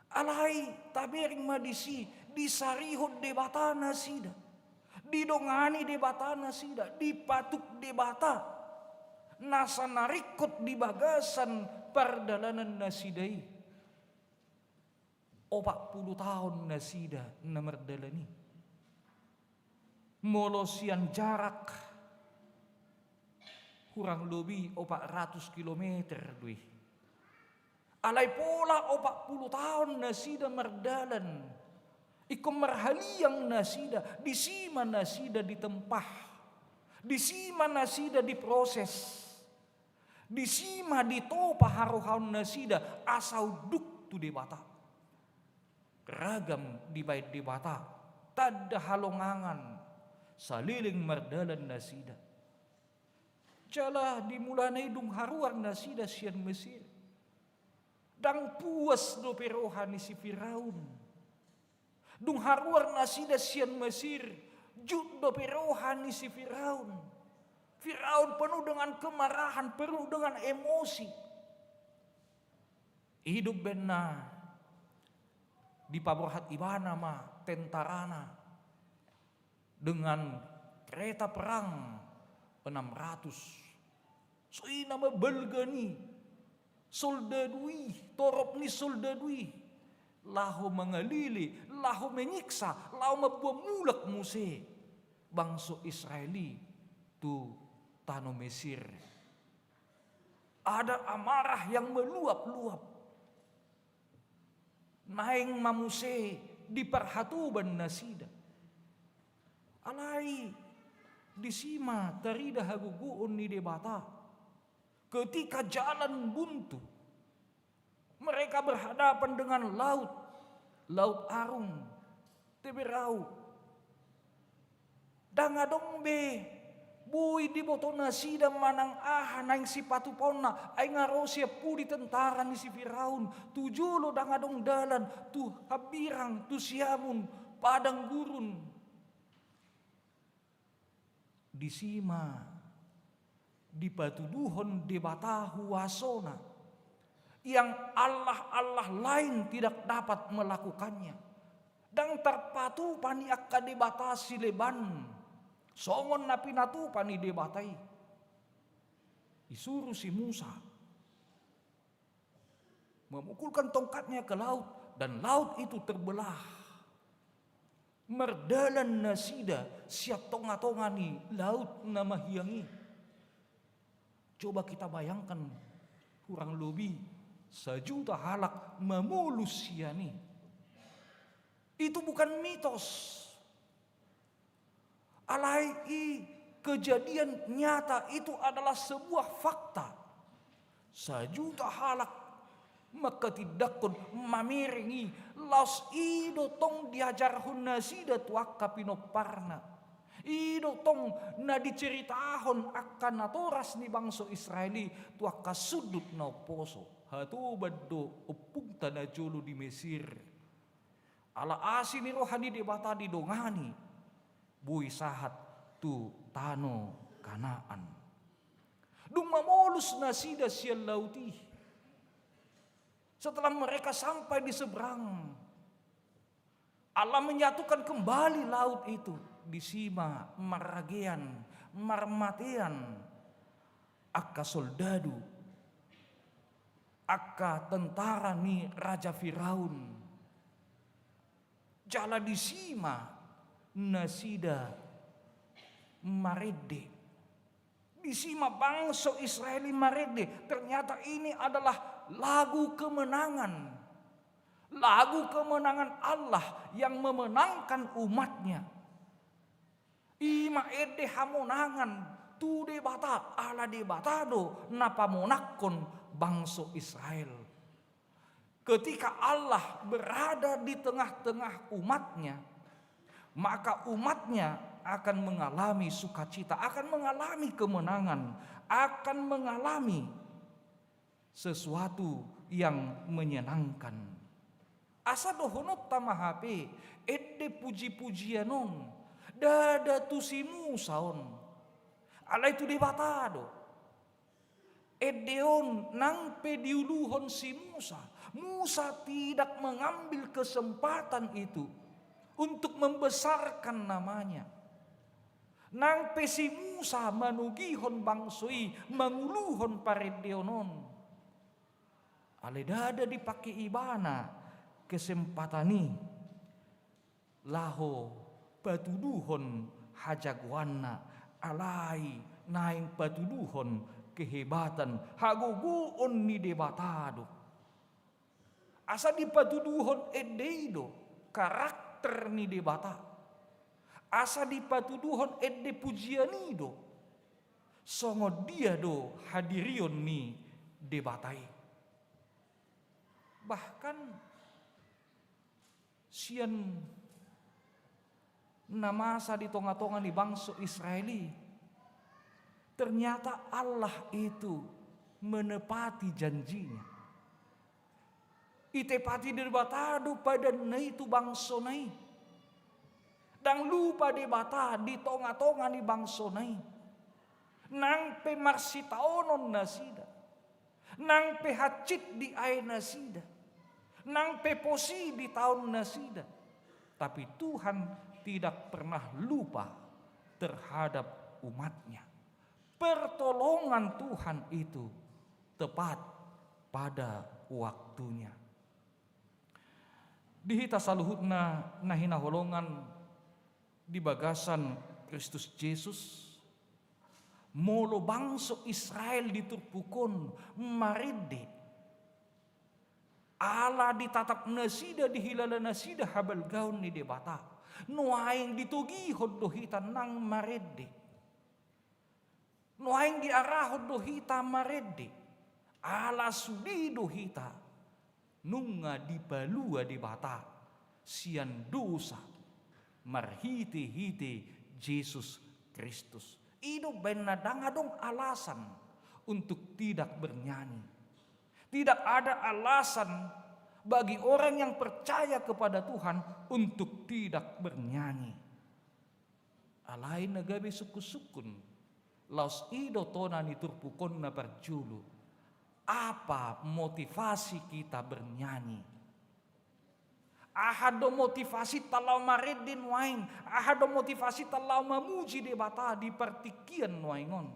Alai tabereng ma disi, disarihon Debata nasida, didongani Debata nasida, dipatuk Debata nasa na ringkot di bagasan pardalanan nasida i. Opat pulu taon nasida na mardalan i. Molo sian jarak, hurang lobi opat ratus kilometer do i. Alai pola opat pulu taon nasida mardalan, ingkon marhaliang nasida, disi ma nasida ditempa, disi ma nasida diproses, disi ma ditopa harohaon nasida asa unduk tu Debata. Ragam dibaen Debata tanda halongangan saleleng mardalan nasida. Jala di mulana i dung haruar nasida sian Mesir, ndang puas dope roha ni si Firaun. Dung haruar nasida sian Mesir, jut dope roha ni si Firaun. Firaun penuh dengan kemarahan, penuh dengan emosi. I do umbahen na dipaborhat ibana ma tentarana dengan kereta perang enam ratus. So i nama balga ni soldadu i, torop ni soldadu i, laho mangalele, laho menyiksa, laho mamboan mulak muse bangso Israel i tu tano Mesir. Ada amarah yang meluap-luap. Naeng ma muse diparhatoban nasida. Alai disi ma tarida hagogoon ni Debata. Ketika jalan buntu, mereka berhadapan dengan laut, Laut Arung, Teberau. Ndang adong be boi diboto nasida manang aha naeng sipatupaonna, ai nga ro sian pudi tentara ni si Firaun, tu jolo ndang adong dalan, tu hambirang, tu siamun, padang gurun. Disi ma dipatuduhon Debata huasona, yang allah-allah lain tidak dapat melakukannya. Ndang tarpatupa ni angka debata sileban songon na pinatupa ni Debata i. Disuru si Musa memukulkan tongkatnya ke laut, dan laut itu terbelah. Mardalan nasida sian tonga-tonga ni laut na mahiang i. Coba kita bayangkan, hurang lobi sajuta halak mamolus sian i. Itu bukan mitos. Alai i kejadian nyata, itu adalah sebuah fakta. Sajuta halak mangkatindangkon, mamereng i, laos i do tong diajarhon nasida tu angka pinomparna. I do tong na diceritahon angka natoras ni bangso Israel i tu angka sundut na umposo. Hatoban do ompungta najolo di Mesir. Ala asi ni roha ni Debata didongani, boi sahat tu tano Kanaan. Dung mamolus nasida sian laut i, setelah mereka sampai di seberang, Allah menyatukan kembali laut itu. Disi ma marragean, marmatean angka soldadu, angka tentara ni Raja Firaun. Jala disi ma nasida marende. Disi ma bangso Israel i marende. Ternyata ini adalah lagu kemenangan. Lagu kemenangan Allah yang memenangkan umat-Nya. I ma ende hamonangan tu Debata, ala Debata do na pamonangkon bangso Israel. Ketika Allah berada di tengah-tengah umat-Nya, maka umat-Nya akan mengalami sukacita, akan mengalami kemenangan, akan mengalami sesuatu yang menyenangkan. Asa dohononta ma hape, ende puji-pujian on ndada tu si Musa on, alai tu Debata do. Ende on nang pe diuluhon si Musa, Musa tidak mengambil kesempatan itu untuk membesarkan namanya. Nang pe si Musa manogihon bangso i manguluhon parendeon on, alai ndada dipake ibana kesempatan i laho patuduhon hajagoanna, alai naeng patuduhon kehebatan, hagogoon ni Debata do. Asa dipatuduhon ende i do karakter ni Debata. Asa dipatuduhon ende pujian i do songon dia do hadirion ni Debata i. Bahkan sian na masa di tonga-tonga ni bangso Israel i, ternyata Allah itu menepati janjinya. Ditepati Debata do padanna i tu bangsona i. Ndang lupa Debata di tonga-tonga ni bangsona i. Nang pe marsitaonon nasida, nang pe hansit diae nasida, nang pe posi ditaon nasida, tapi Tuhan tidak pernah lupa terhadap umat-Nya. Pertolongan Tuhan itu tepat pada waktunya. Di hita saluhutna na hinaholongan di bagasan Kristus Jesus, molo bangso Israel di turpuk on marende, ala ditatap nasida, dihilala nasida habalgaon ni Debata, nuaeng ditogihon do hita nang marende. Nuaeng diarahon do hita marende, ala sude do hita nunga dipalua Debata sian dosa marhite-hite Jesus Kristus. I do umbahen na ndang adong alasan untuk tidak bernyanyi. Tidak ada alasan bagi orang yang percaya kepada Tuhan untuk tidak bernyanyi. Alai na gabe sungkun-sungkun, laos i do tona ni turpuk on na parjolo. Apa motivasi kita bernyanyi? Aha do motivasinta laho marende nuaeng? Aha do motivasinta laho mamuji Debata di partingkian nuaeng on?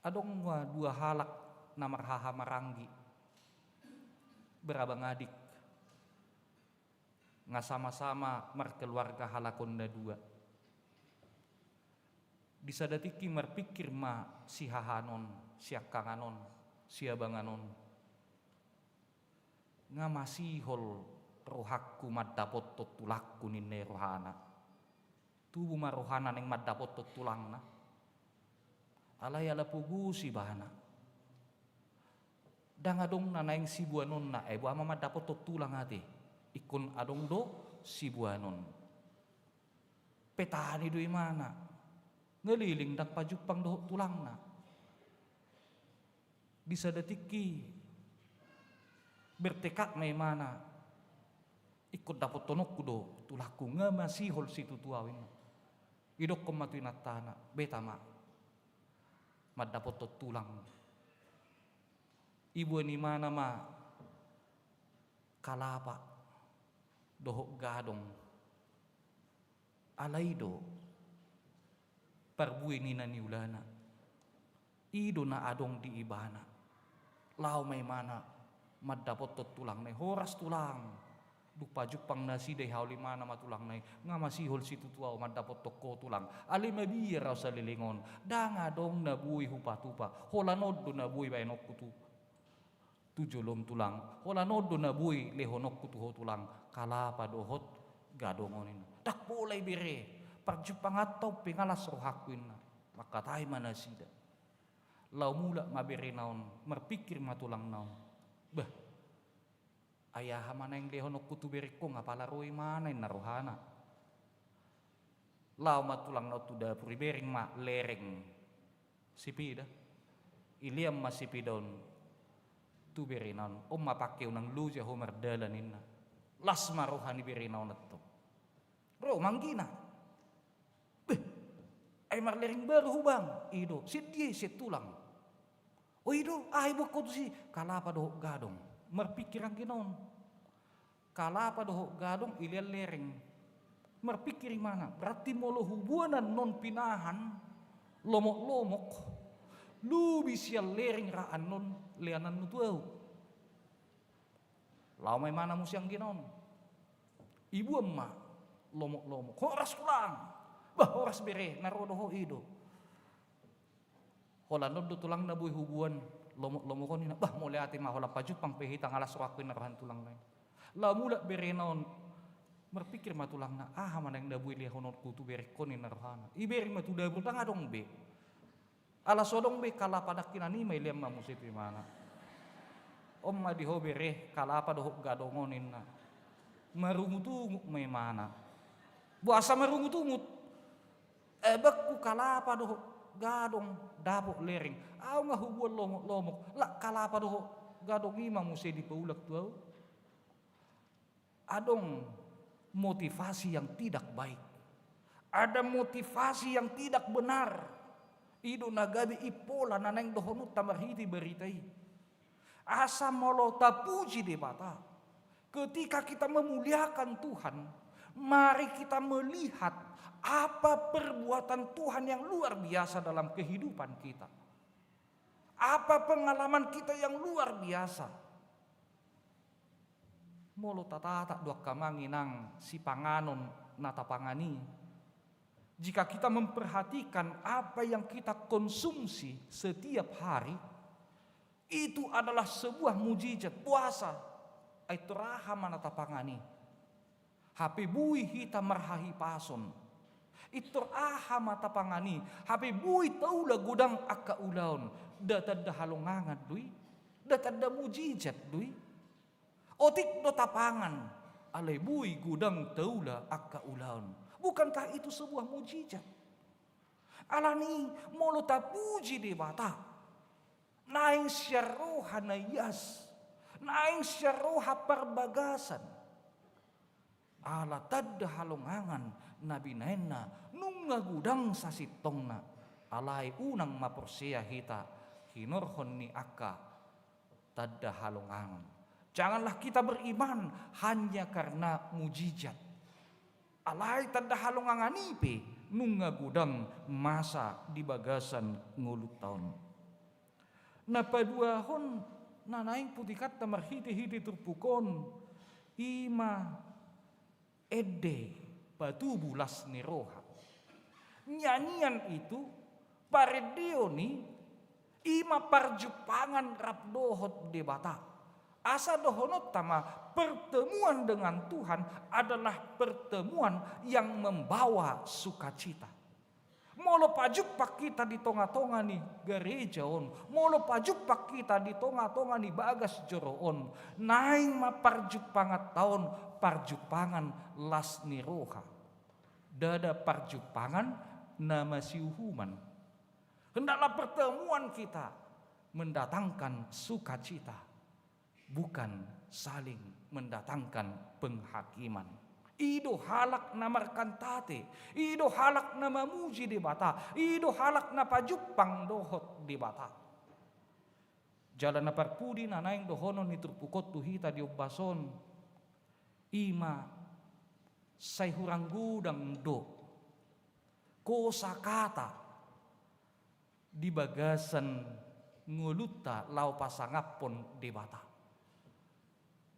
Adong ma dua halak na marhaha maranggi, berabang adik. Nga sama-sama markeluarga halak on na dua. Di sada tingki marpingkir ma sihahaan on, siangkangan on, siabangan on. Nga masihol rohangku mandapothon tulangku, ninna i rohana. Tubu ma rohana naeng mandapothon tulangna. Alai ala pogos ibana, ndang adong na naeng siboanonna, ai boha ma mandapothon tulang ate. Ingkon adong do siboanon. Petani do imana. Nga leleng ndang pajumpang dohot tulangna. Di sada tingki bertekad ma imana, ingkon dapothononku do tulangku, nga masihol situtu au, ninna. Didokkon ma tu inantana, beta ma mandapothon tulang. Diboan imana ma kalapa dohot gadong. Alai do parbue ni na niulana. I do na adong di ibana. Laho ma imana mandapothon tulangna i, horas tulang. Dung pajumpang nasida, dihaol imana ma tulangna i, nga masihol situtu au mandapothon ho tulang. Alai mabiar au saleleng on, ndang adong na boi hupatupa. Holan on do na boi baenonku tu tu jolom tulang. Holan on do na boi lehononku tu ho tulang, kalapa dohot gadong on, ninna. Ndang pola ibere, parjumpanganta on pe nga las rohangku, ninna. Mangkatai ma nasida. Laho mulak ma berena on, marpingkir ma tulangna on. Bah, ai aha ma naeng lehononku tu berengku on, apala ro imana, ninna rohana. Laho ma tulangna on tu dapur, dibereng ma lereng sepeda. Dilean ma sepeda on. tu berena on, "On ma pangke unang loja ho mardalan," ninna. Las ma roha ni berena on antong. Ro manghina. "Beh, ai marlereng baru ho, Bang?" "I do." "Sian dia i?" "Sian tulang." "O, i do, aha iboan ho tusi?" "Kalapa dohot gadong." Marpingkir anggina on. Kalapa dohot gadong ilean lereng. Marpingkir imana, "Berarti molo huboan annon pinahan lomok-lomok, lobi sian lereng ra annon leananna tu ahu." Laho ma imana muse anggina on. Iboan ma lomok-lomok. "Horas tulang." "Bah, horas bere, na ro do ho." "I do." "Holan on do tulang na boi huboan lomok-lomok on," ninna. "Bah, mauliate ma, holan pajumpang pe hita, nga las rohangku," ninna roha ni tulang na i. Laho mulak berena on. Marpingkir ma tulangna, "Aha ma naeng na boi lehononku tu berengkon?" ninna rohana. Ibereng ma tu dapur, ndang adong be. Ala so adong be kalapa nangkinan i, ma ilean ma muse tu imana. "On ma di ho bere, kalapa dohot gadong on," ninna. Marungut-ungut ma imana. "Boasa marungut-ungut?" "Ai bakku kalapa dohot gadong dapot lereng, ahu nga huboan lomok-lomok, lak kalapa dohot gadong i ma muse dipaulak tu ahu." Adong motivasi yang tidak baik. Ada motivasi yang tidak benar. I do na gabe impola na naeng dohononta marhite barita i. Asa molo tapuji Debata, ketika kita memuliakan Tuhan, mari kita melihat apa perbuatan Tuhan yang luar biasa dalam kehidupan kita. Apa pengalaman kita yang luar biasa. Molo tatatap do angka amang inang sipanganon na tapangan i, jika kita memperhatikan apa yang kita konsumsi setiap hari, itu adalah sebuah mujizat. Puasa, ai tor aha ma na tapangan i? Hape boi hita marhahipason. I tor aha ma tapangan i? Hape boi taula godang angka ulaon. Nda tanda halongangan do i? Nda tanda mujizat do i? Otik do tapangan, alai boi godang taula angka ulaon. Bukankah itu sebuah mujizat? Alani i, molo tapuji Debata, naeng sian roha na ias, naeng sian roha parbagasan. Ala tanda halongangan na binaenna, nunga godang sasintongna, alai unang ma porsea hita hinorhon ni angka tanda halongangan. Janganlah kita beriman hanya karena mujizat. Alai tanda halongangan i pe nunga godang masa di bagasan ngolunta on. Na paduahon na naeng putikanta marhitehite turpuk on, i ma ende patubu las ni roha. Nyanyian itu, parendeon i, i ma parjumpangan rap dohot Debata. Asa dohononta ma, pertemuan dengan Tuhan adalah pertemuan yang membawa sukacita. Molo pajumpang hita di tonga-tonga ni gareja on, molo pajumpang hita di tonga-tonga ni bagas joro on, naeng ma parjumpanganta on parjumpangan las ni roha. Ndada parjumpangan na masiuhuman. Hendaklah pertemuan kita mendatangkan sukacita, bukan saling mendatangkan penghakiman. I do halak na markantate, i do halak na mamuji Debata, i do halak na pajumpang dohot Debata. Jala na parpudi na naeng dohonon ni turpuk on tu hita di ombas on, i ma sai hurang godang do kosakata di bagasan ngolunta laho pasangaphon Debata.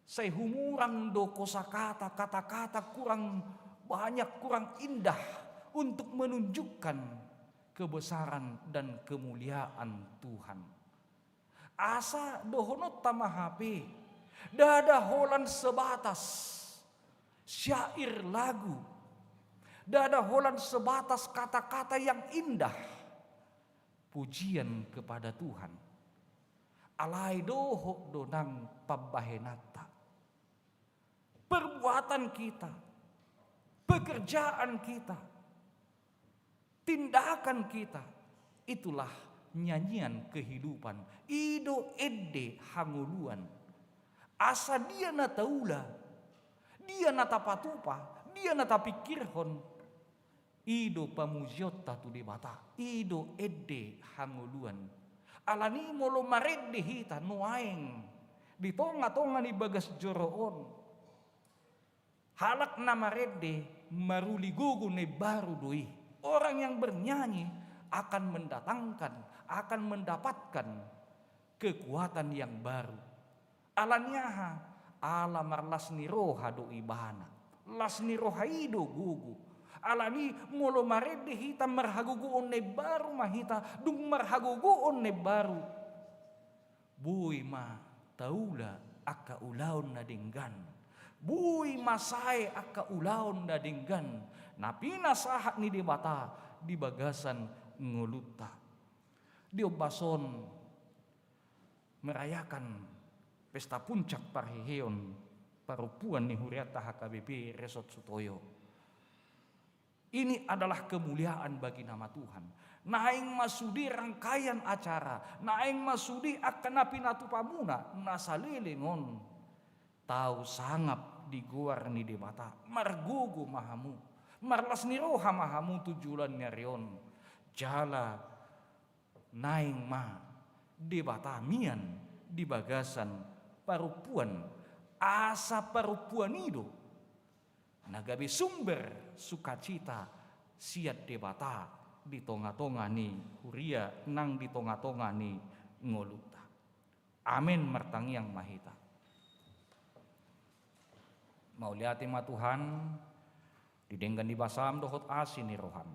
Sai humurang do kosakata, kata-kata kurang banyak, kurang indah untuk menunjukkan kebesaran dan kemuliaan Tuhan. Asa dohononta ma hape, ndada holan sebatas syair lagu, ndada holan sebatas kata-kata yang indah, pujian kepada Tuhan. Alai dohot do nang pambahenanta. Perbuatan kita, pekerjaan kita, tindakan kita, itulah nyanyian kehidupan. I do ende hangoluan. Asa dia na taula, dia na tapatupa, dia na tapingkirhon, i do pamujionta tu Debata, i do ende hangoluan. Alani molo marende hita nuaeng di tonga-tonga ni bagas joro on, halak na marende maruli gogo na imbaru do i. Orang yang bernyanyi akan mendatangkan, akan mendapatkan kekuatan yang baru. Alani aha? Ala marlas ni roha do ibana. Las ni roha i do gogo. Alani molo marende hita marhagogoon na imbaru ma hita, dung marhagogoon na imbaru, boi ma taula angka ulaon na denggan. Boi ma sae angka ulaon na denggan na pinasahat ni Debata di bagasan ngolunta. Di ombas on merayakan pesta puncak parheheon parompuan ni hurianta H K B P Resort Sutoyo. Ini adalah kemuliaan bagi nama Tuhan. Naeng ma sude rangkaian acara, naeng ma sude angka na pinatupamuna na saleleng on. Tau sangap di goar ni Debata, margogo ma hamu, marlas ni roha ma hamu tu joloan ni ari on. Jala naeng ma Debata mian di bagasan parompuan, asa parompuan i do na gabe sumber sukacita sian Debata di tonga-tonga ni huria nang di tonga-tonga ni ngolunta. Amen. Martangiang ma hita. Mauliate ma Tuhan, di denggan ni basam dohot asi ni roham.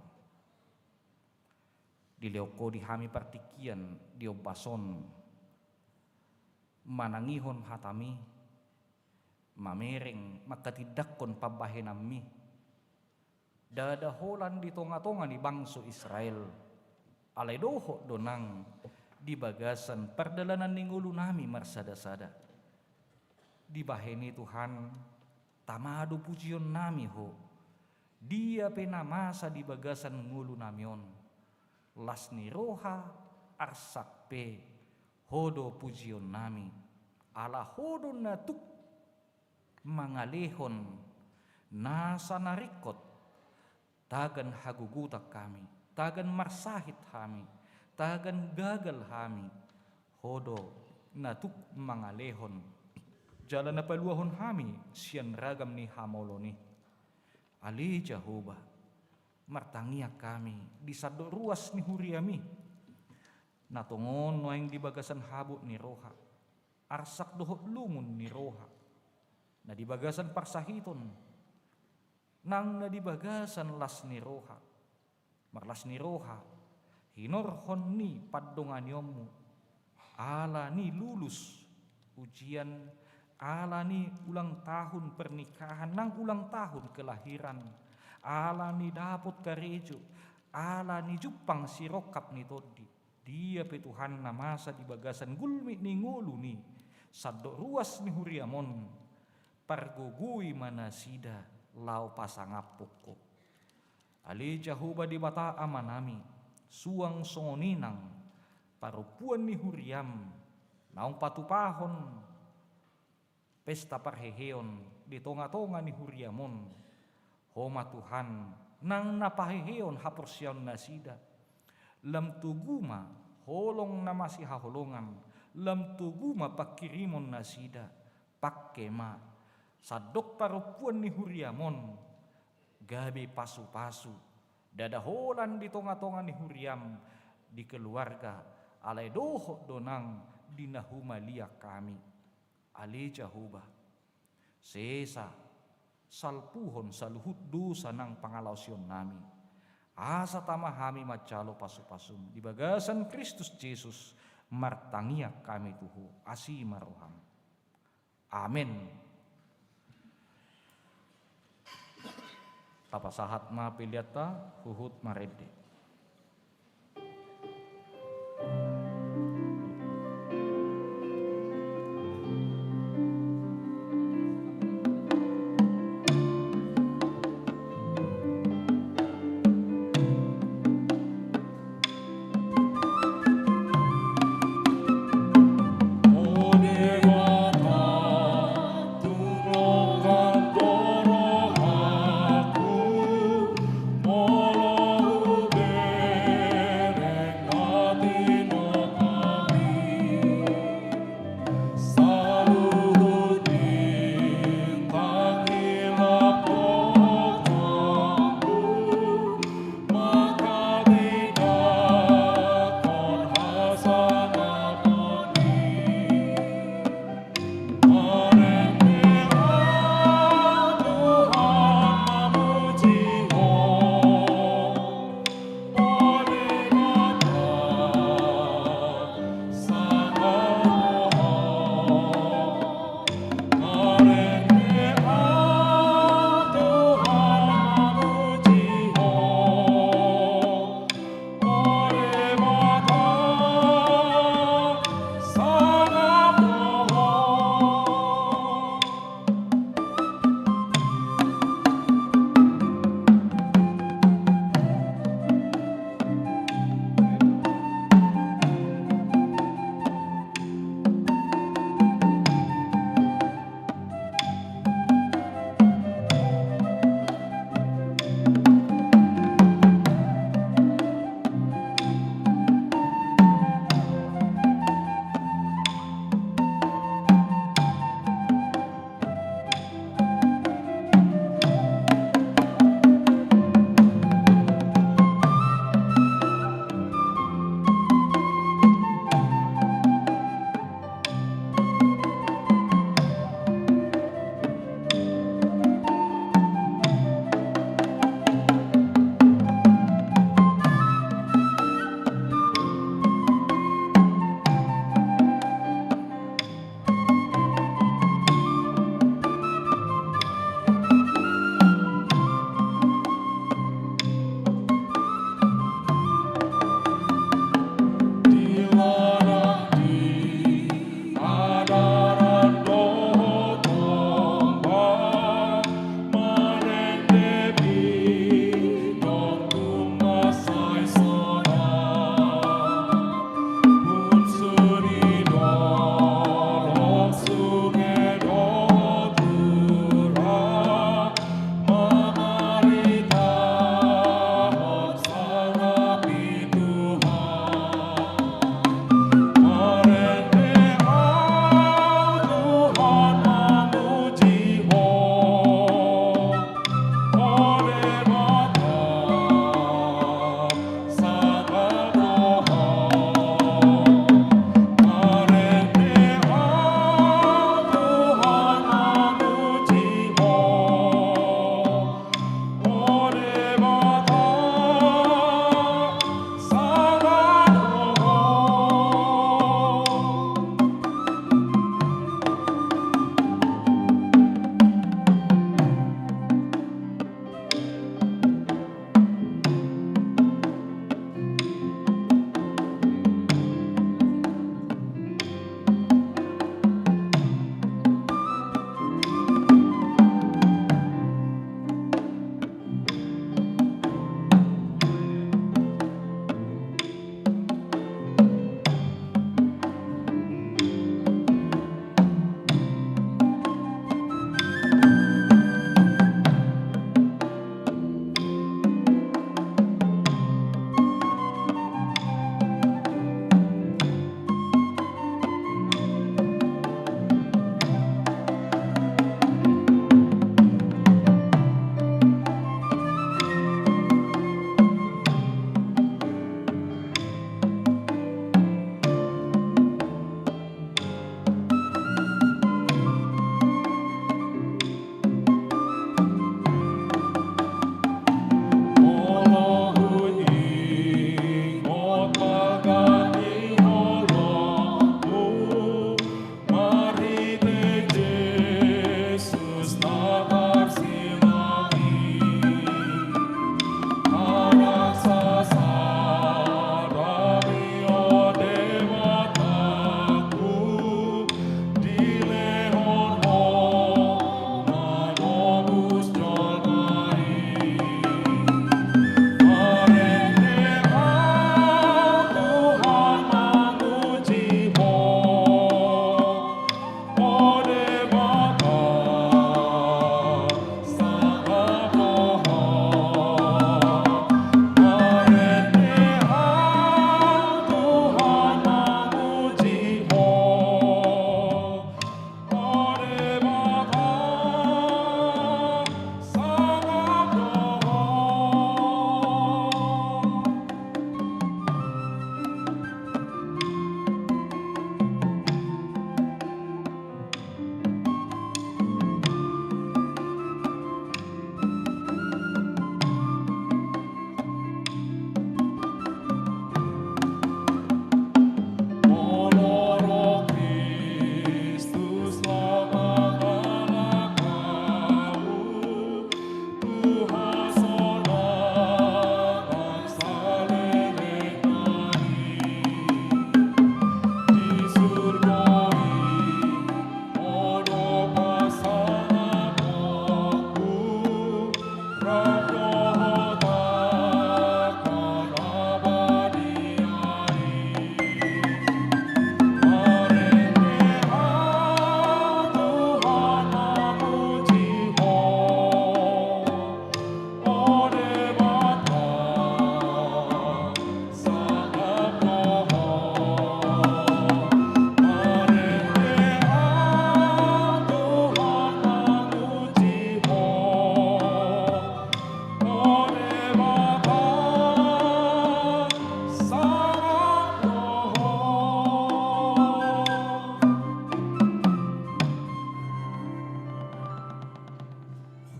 Dilehon Ho di hami partingkian di ombas on, manangihon hatami, mamereng manghatindanghon pambahenanmi, ndada holan di tonga-tonga ni bangso Israel, alai dohot do nang di bagasan pardalanan ni ngolunami marsada-sada. Dibahen i Tuhan, tama do pujionnami Ho. Dia pe na masa di bagasan ngolunami on, las ni roha arsak pe Ho do pujionnami, ala Ho do na tuk mangalehon nasa na ringkot, tagan hagogotan hami, tagan marsahit hami, tagan gagal hami, Ho do na tuk mangalehon, jala na paluahon hami sian ragam ni hamolon i. Ale Jahowa, martangiang hami di sandok ruas ni huriami, na tongon nuaeng di bagasan habot ni roha, arsak dohot lungun ni roha, na di bagasan parsahiton, nang na di bagasan las ni roha. Marlas ni roha hinorhon ni pandonganionmu, ala ni lulus ujian, ala ni ulang tahun pernikahan nang ulang tahun kelahiran, ala ni dapot karejo, ala ni jumpang sirongkap ni tondi. Dia pe Tuhan na masa di bagasan gulmit ni ngolu ni sandok ruas ni huriam on, pargogoi ma nasida laho pasangaphon Ho. Ale Jahowa Debata Amanami, suang songon i nang parompuan ni huriam naung patupahon pesta parheheon di tonga-tonga ni huriam on. Ho ma Tuhan nang na pahehehon haporseaon nasida. Lam togu ma holong na masihaholongan, lam togu ma pangkirimon nasida. Pangke ma sandok parompuan ni huriam on gabe pasu-pasu, ndada holan di tonga-tonga ni huriam, di keluarga, alai dohot do nang di na humaliang hami. Ale Jahowa, sesa salpuhon saluhut dosa nang pangalaosionnami, asa tama hami manjalo pasu-pasum. Di bagasan Kristus Jesus martangiang hami tu Ho. Asi ma roham. Amen. Tapasahat ma peleanta, huhut marende.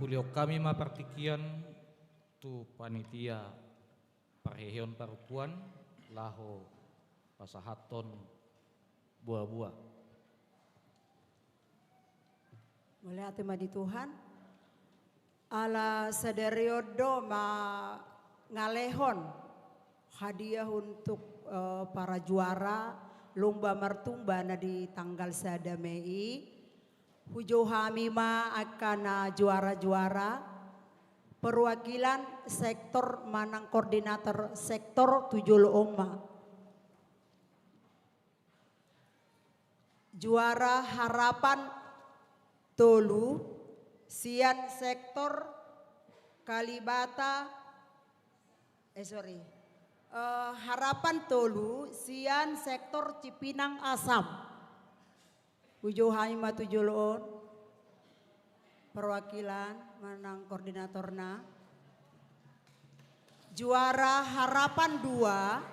Hulehon hami ma partingkian tu panitia parheheon parompuan laho pasahathon boaboa. Mauliate ma di Tuhan. Ala sadari on do mangalehon hadiah untuk, eh, para juara lomba martumba na di tanggal sada Mei i. Hujou hami ma angka na juara-juara, perwakilan sektor manang koordinator sektor tu jolo on ma. Juara harapan tolu, sian sektor Kalibata, eh, sorry. Eh, harapan tolu, sian sektor Cipinang Asam. Hujou hami ma tu jolo on. Perwakilan manang koordinatorna. Juara harapan dua,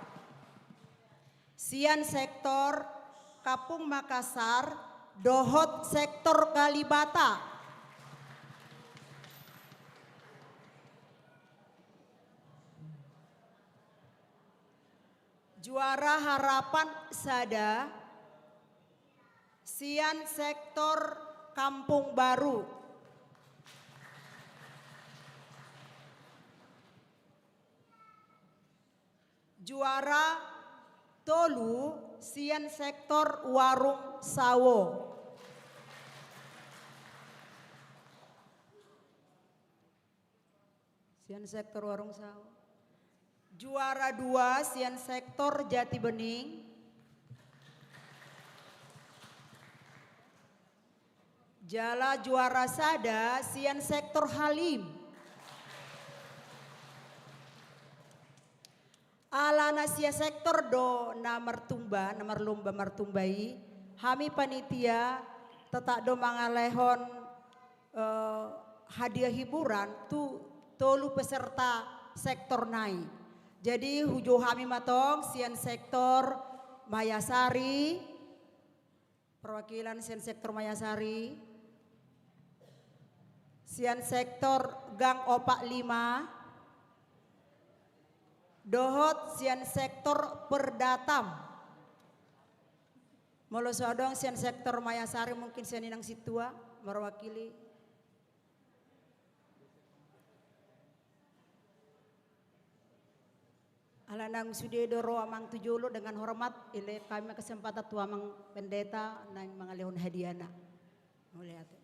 sian sektor Kampung Makassar, dohot sektor Kalibata. Juara harapan sada, sian sektor Kampung Baru. Juara tolu, sian sektor Warung Sawo. Sian sektor Warung Sawo. Juara dua, sian sektor Jati Bening. Jala juara sada, sian sektor Halim. Ala na sia sektor do na martumba, na marlomba martumba i, hami panitia tetap do mangalehon, eh, hadiah hiburan tu tolu peserta sektor nai. Jadi hujou hami ma tong sian sektor Mayasari, perwakilan sian sektor Mayasari, sian sektor Gang Opat Lima, dohot sian sektor Perdatam. Molo so adong sian sektor Mayasari, mungkin sian inang sintua mewakili. Ala naung sude do ro amang tu jolo, dengan hormat, i lehon hami ma kesempatan tu amang pendeta naeng mangalehon hadiahna. Mauliate.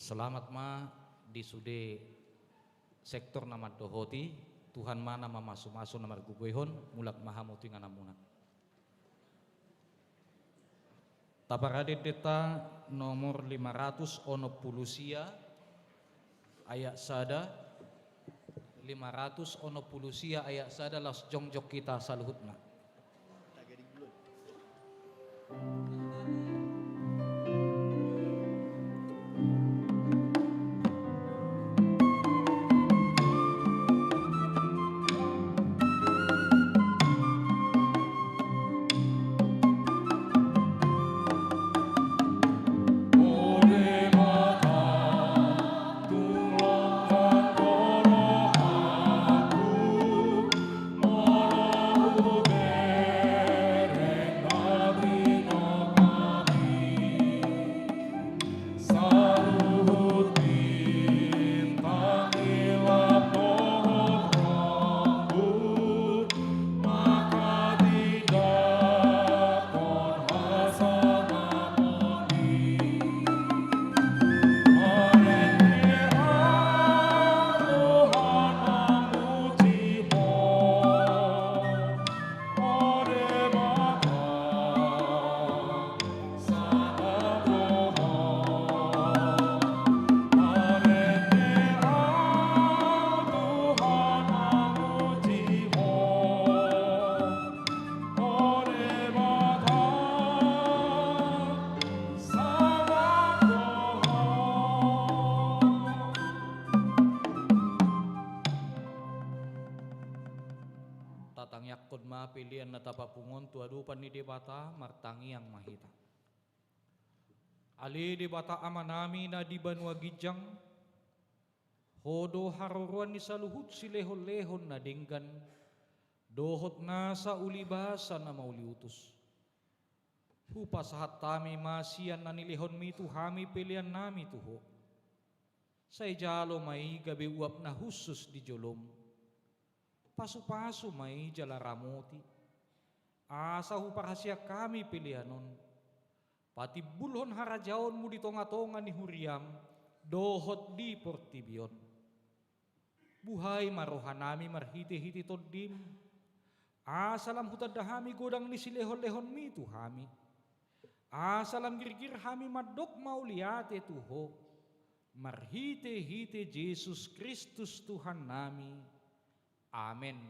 Selamat ma di sude sektor na mandohoti, Tuhan ma na mamasumasu na margogoihon, mulak ma hamu tu ingananmuna. Taparadende ta nomor lima ratus onom pulu sia, ayat sada, lima ratus onom pulu sia ayat sada, laos jongjong hita saluhutna. Tatangiangkon ma pelean na tapapungu on tu adopan ni Debata, martangiang ma hita. Ale Debata Amanami na di banua ginjang, Ho do haroroan ni saluhut silehonlehon na denggan, dohot nasa ulibasa na mauliutus. Hupasahat hami ma sian na nilehonmi tu hami peleannami tu Ho. Sai jalo ma i gabe uap na hushus di jolom. Pasupasu ma i jala ramoti, asa huparhaseang hami pelean on patimbulhon harajaonmu di tongatonga ni huriam dohot di portibi on. Buhai ma rohanami marhitehite Tondim, asa lam hutanda hami godang ni silehonlehonmi tu hami, asa lam girgir hami mandok mauliate tu Ho, marhitehite Jesus Kristus Tuhannami. Amen.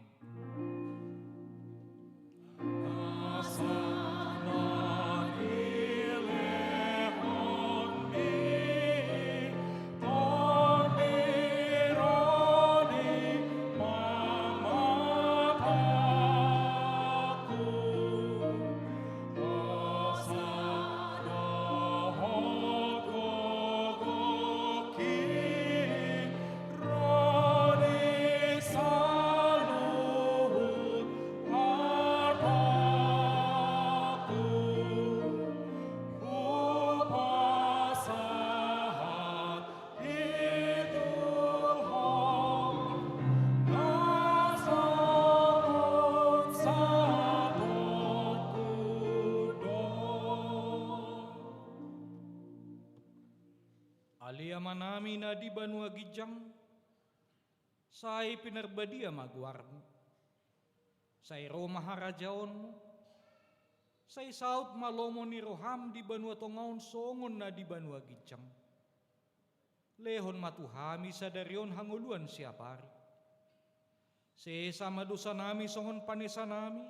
Ale Amanami na di banua ginjang, sai pinarbadia ma goarmu. Sai ro ma harajaonmu. Sai saut ma lomo ni roham di banua tonga on songon na di banua ginjang. Lehon ma tu hami sadari on hangoluan siapari. Sesa ma dosanami songon panesanami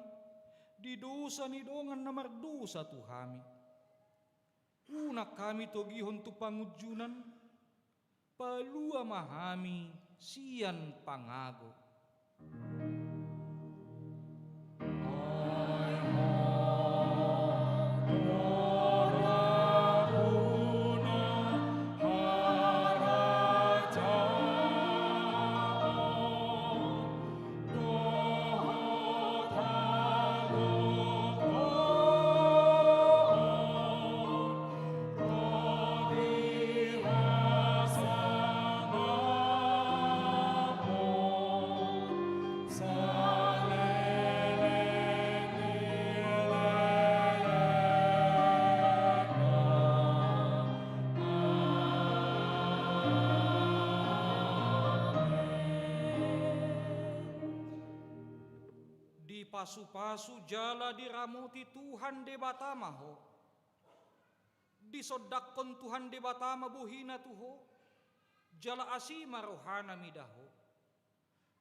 di dosa ni dongan na mardosa tu hami. Unang hami togihon tu pangunjunan, palua ma hami sian pangago. Dipasupasu jala diramoti Tuhan Debata ma ho. Disondangkon Tuhan Debata ma bohina tu ho, jala asi ma rohana mida ho.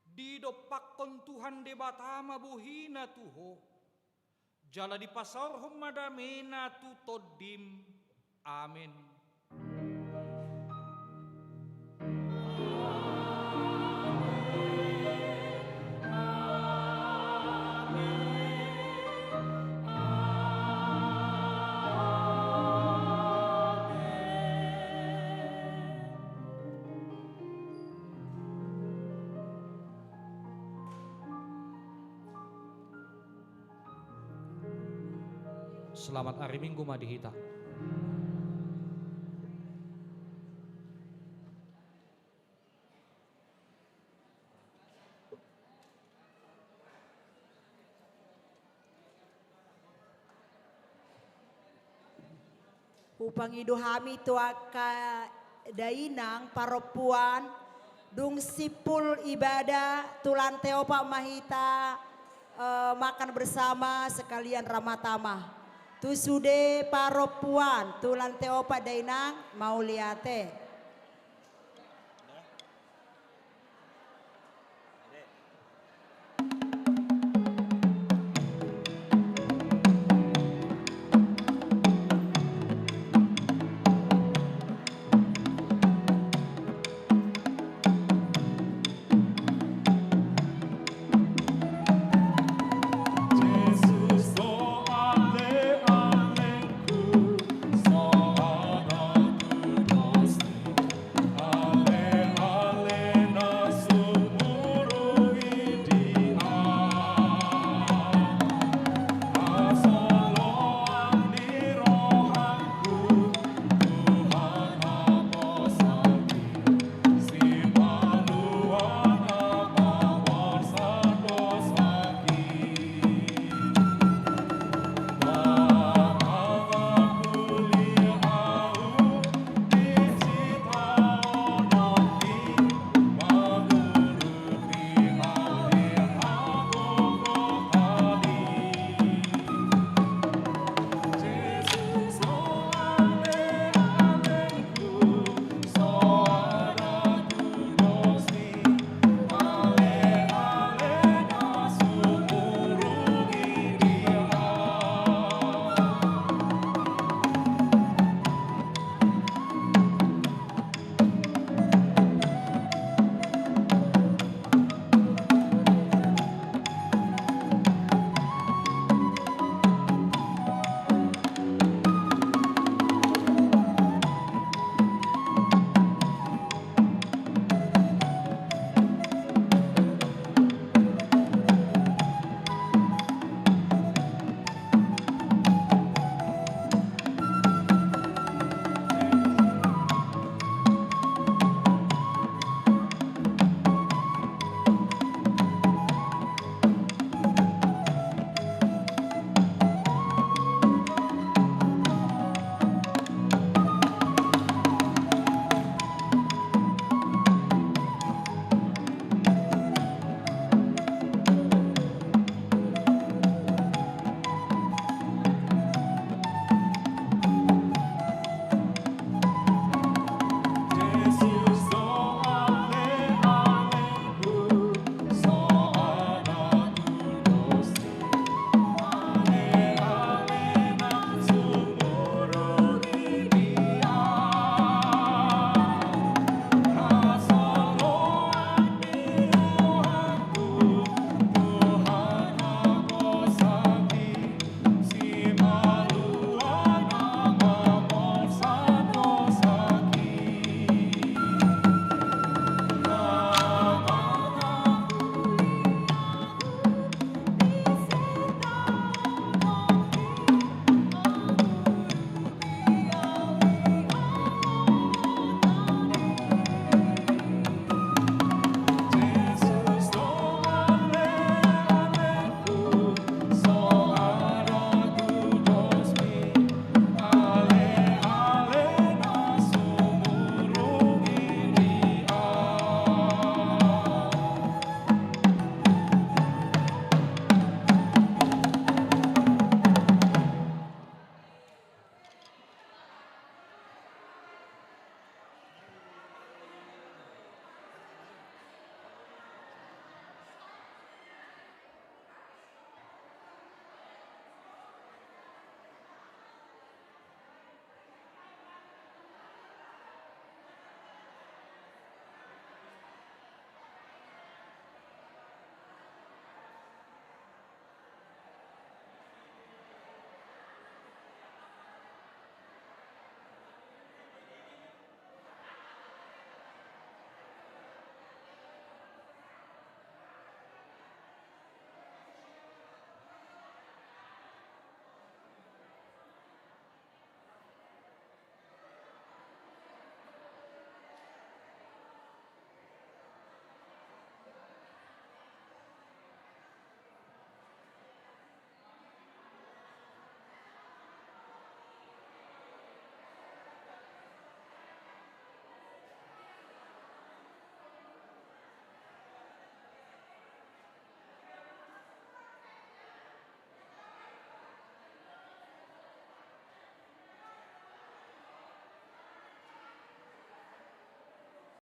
Didompakkon Tuhan Debata ma bohina tu ho, jala dipasaorhon ma damena tu tondim. Amen. Selamat ari Minggu ma di hita. Hupangido hami tu angka dainang parompuan, dung simpul ibadah tu lantai opat ma hita, eh, makan bersama sekalian Ramatama. Tu sude parompuan tu lantai opat dainang, mauliate.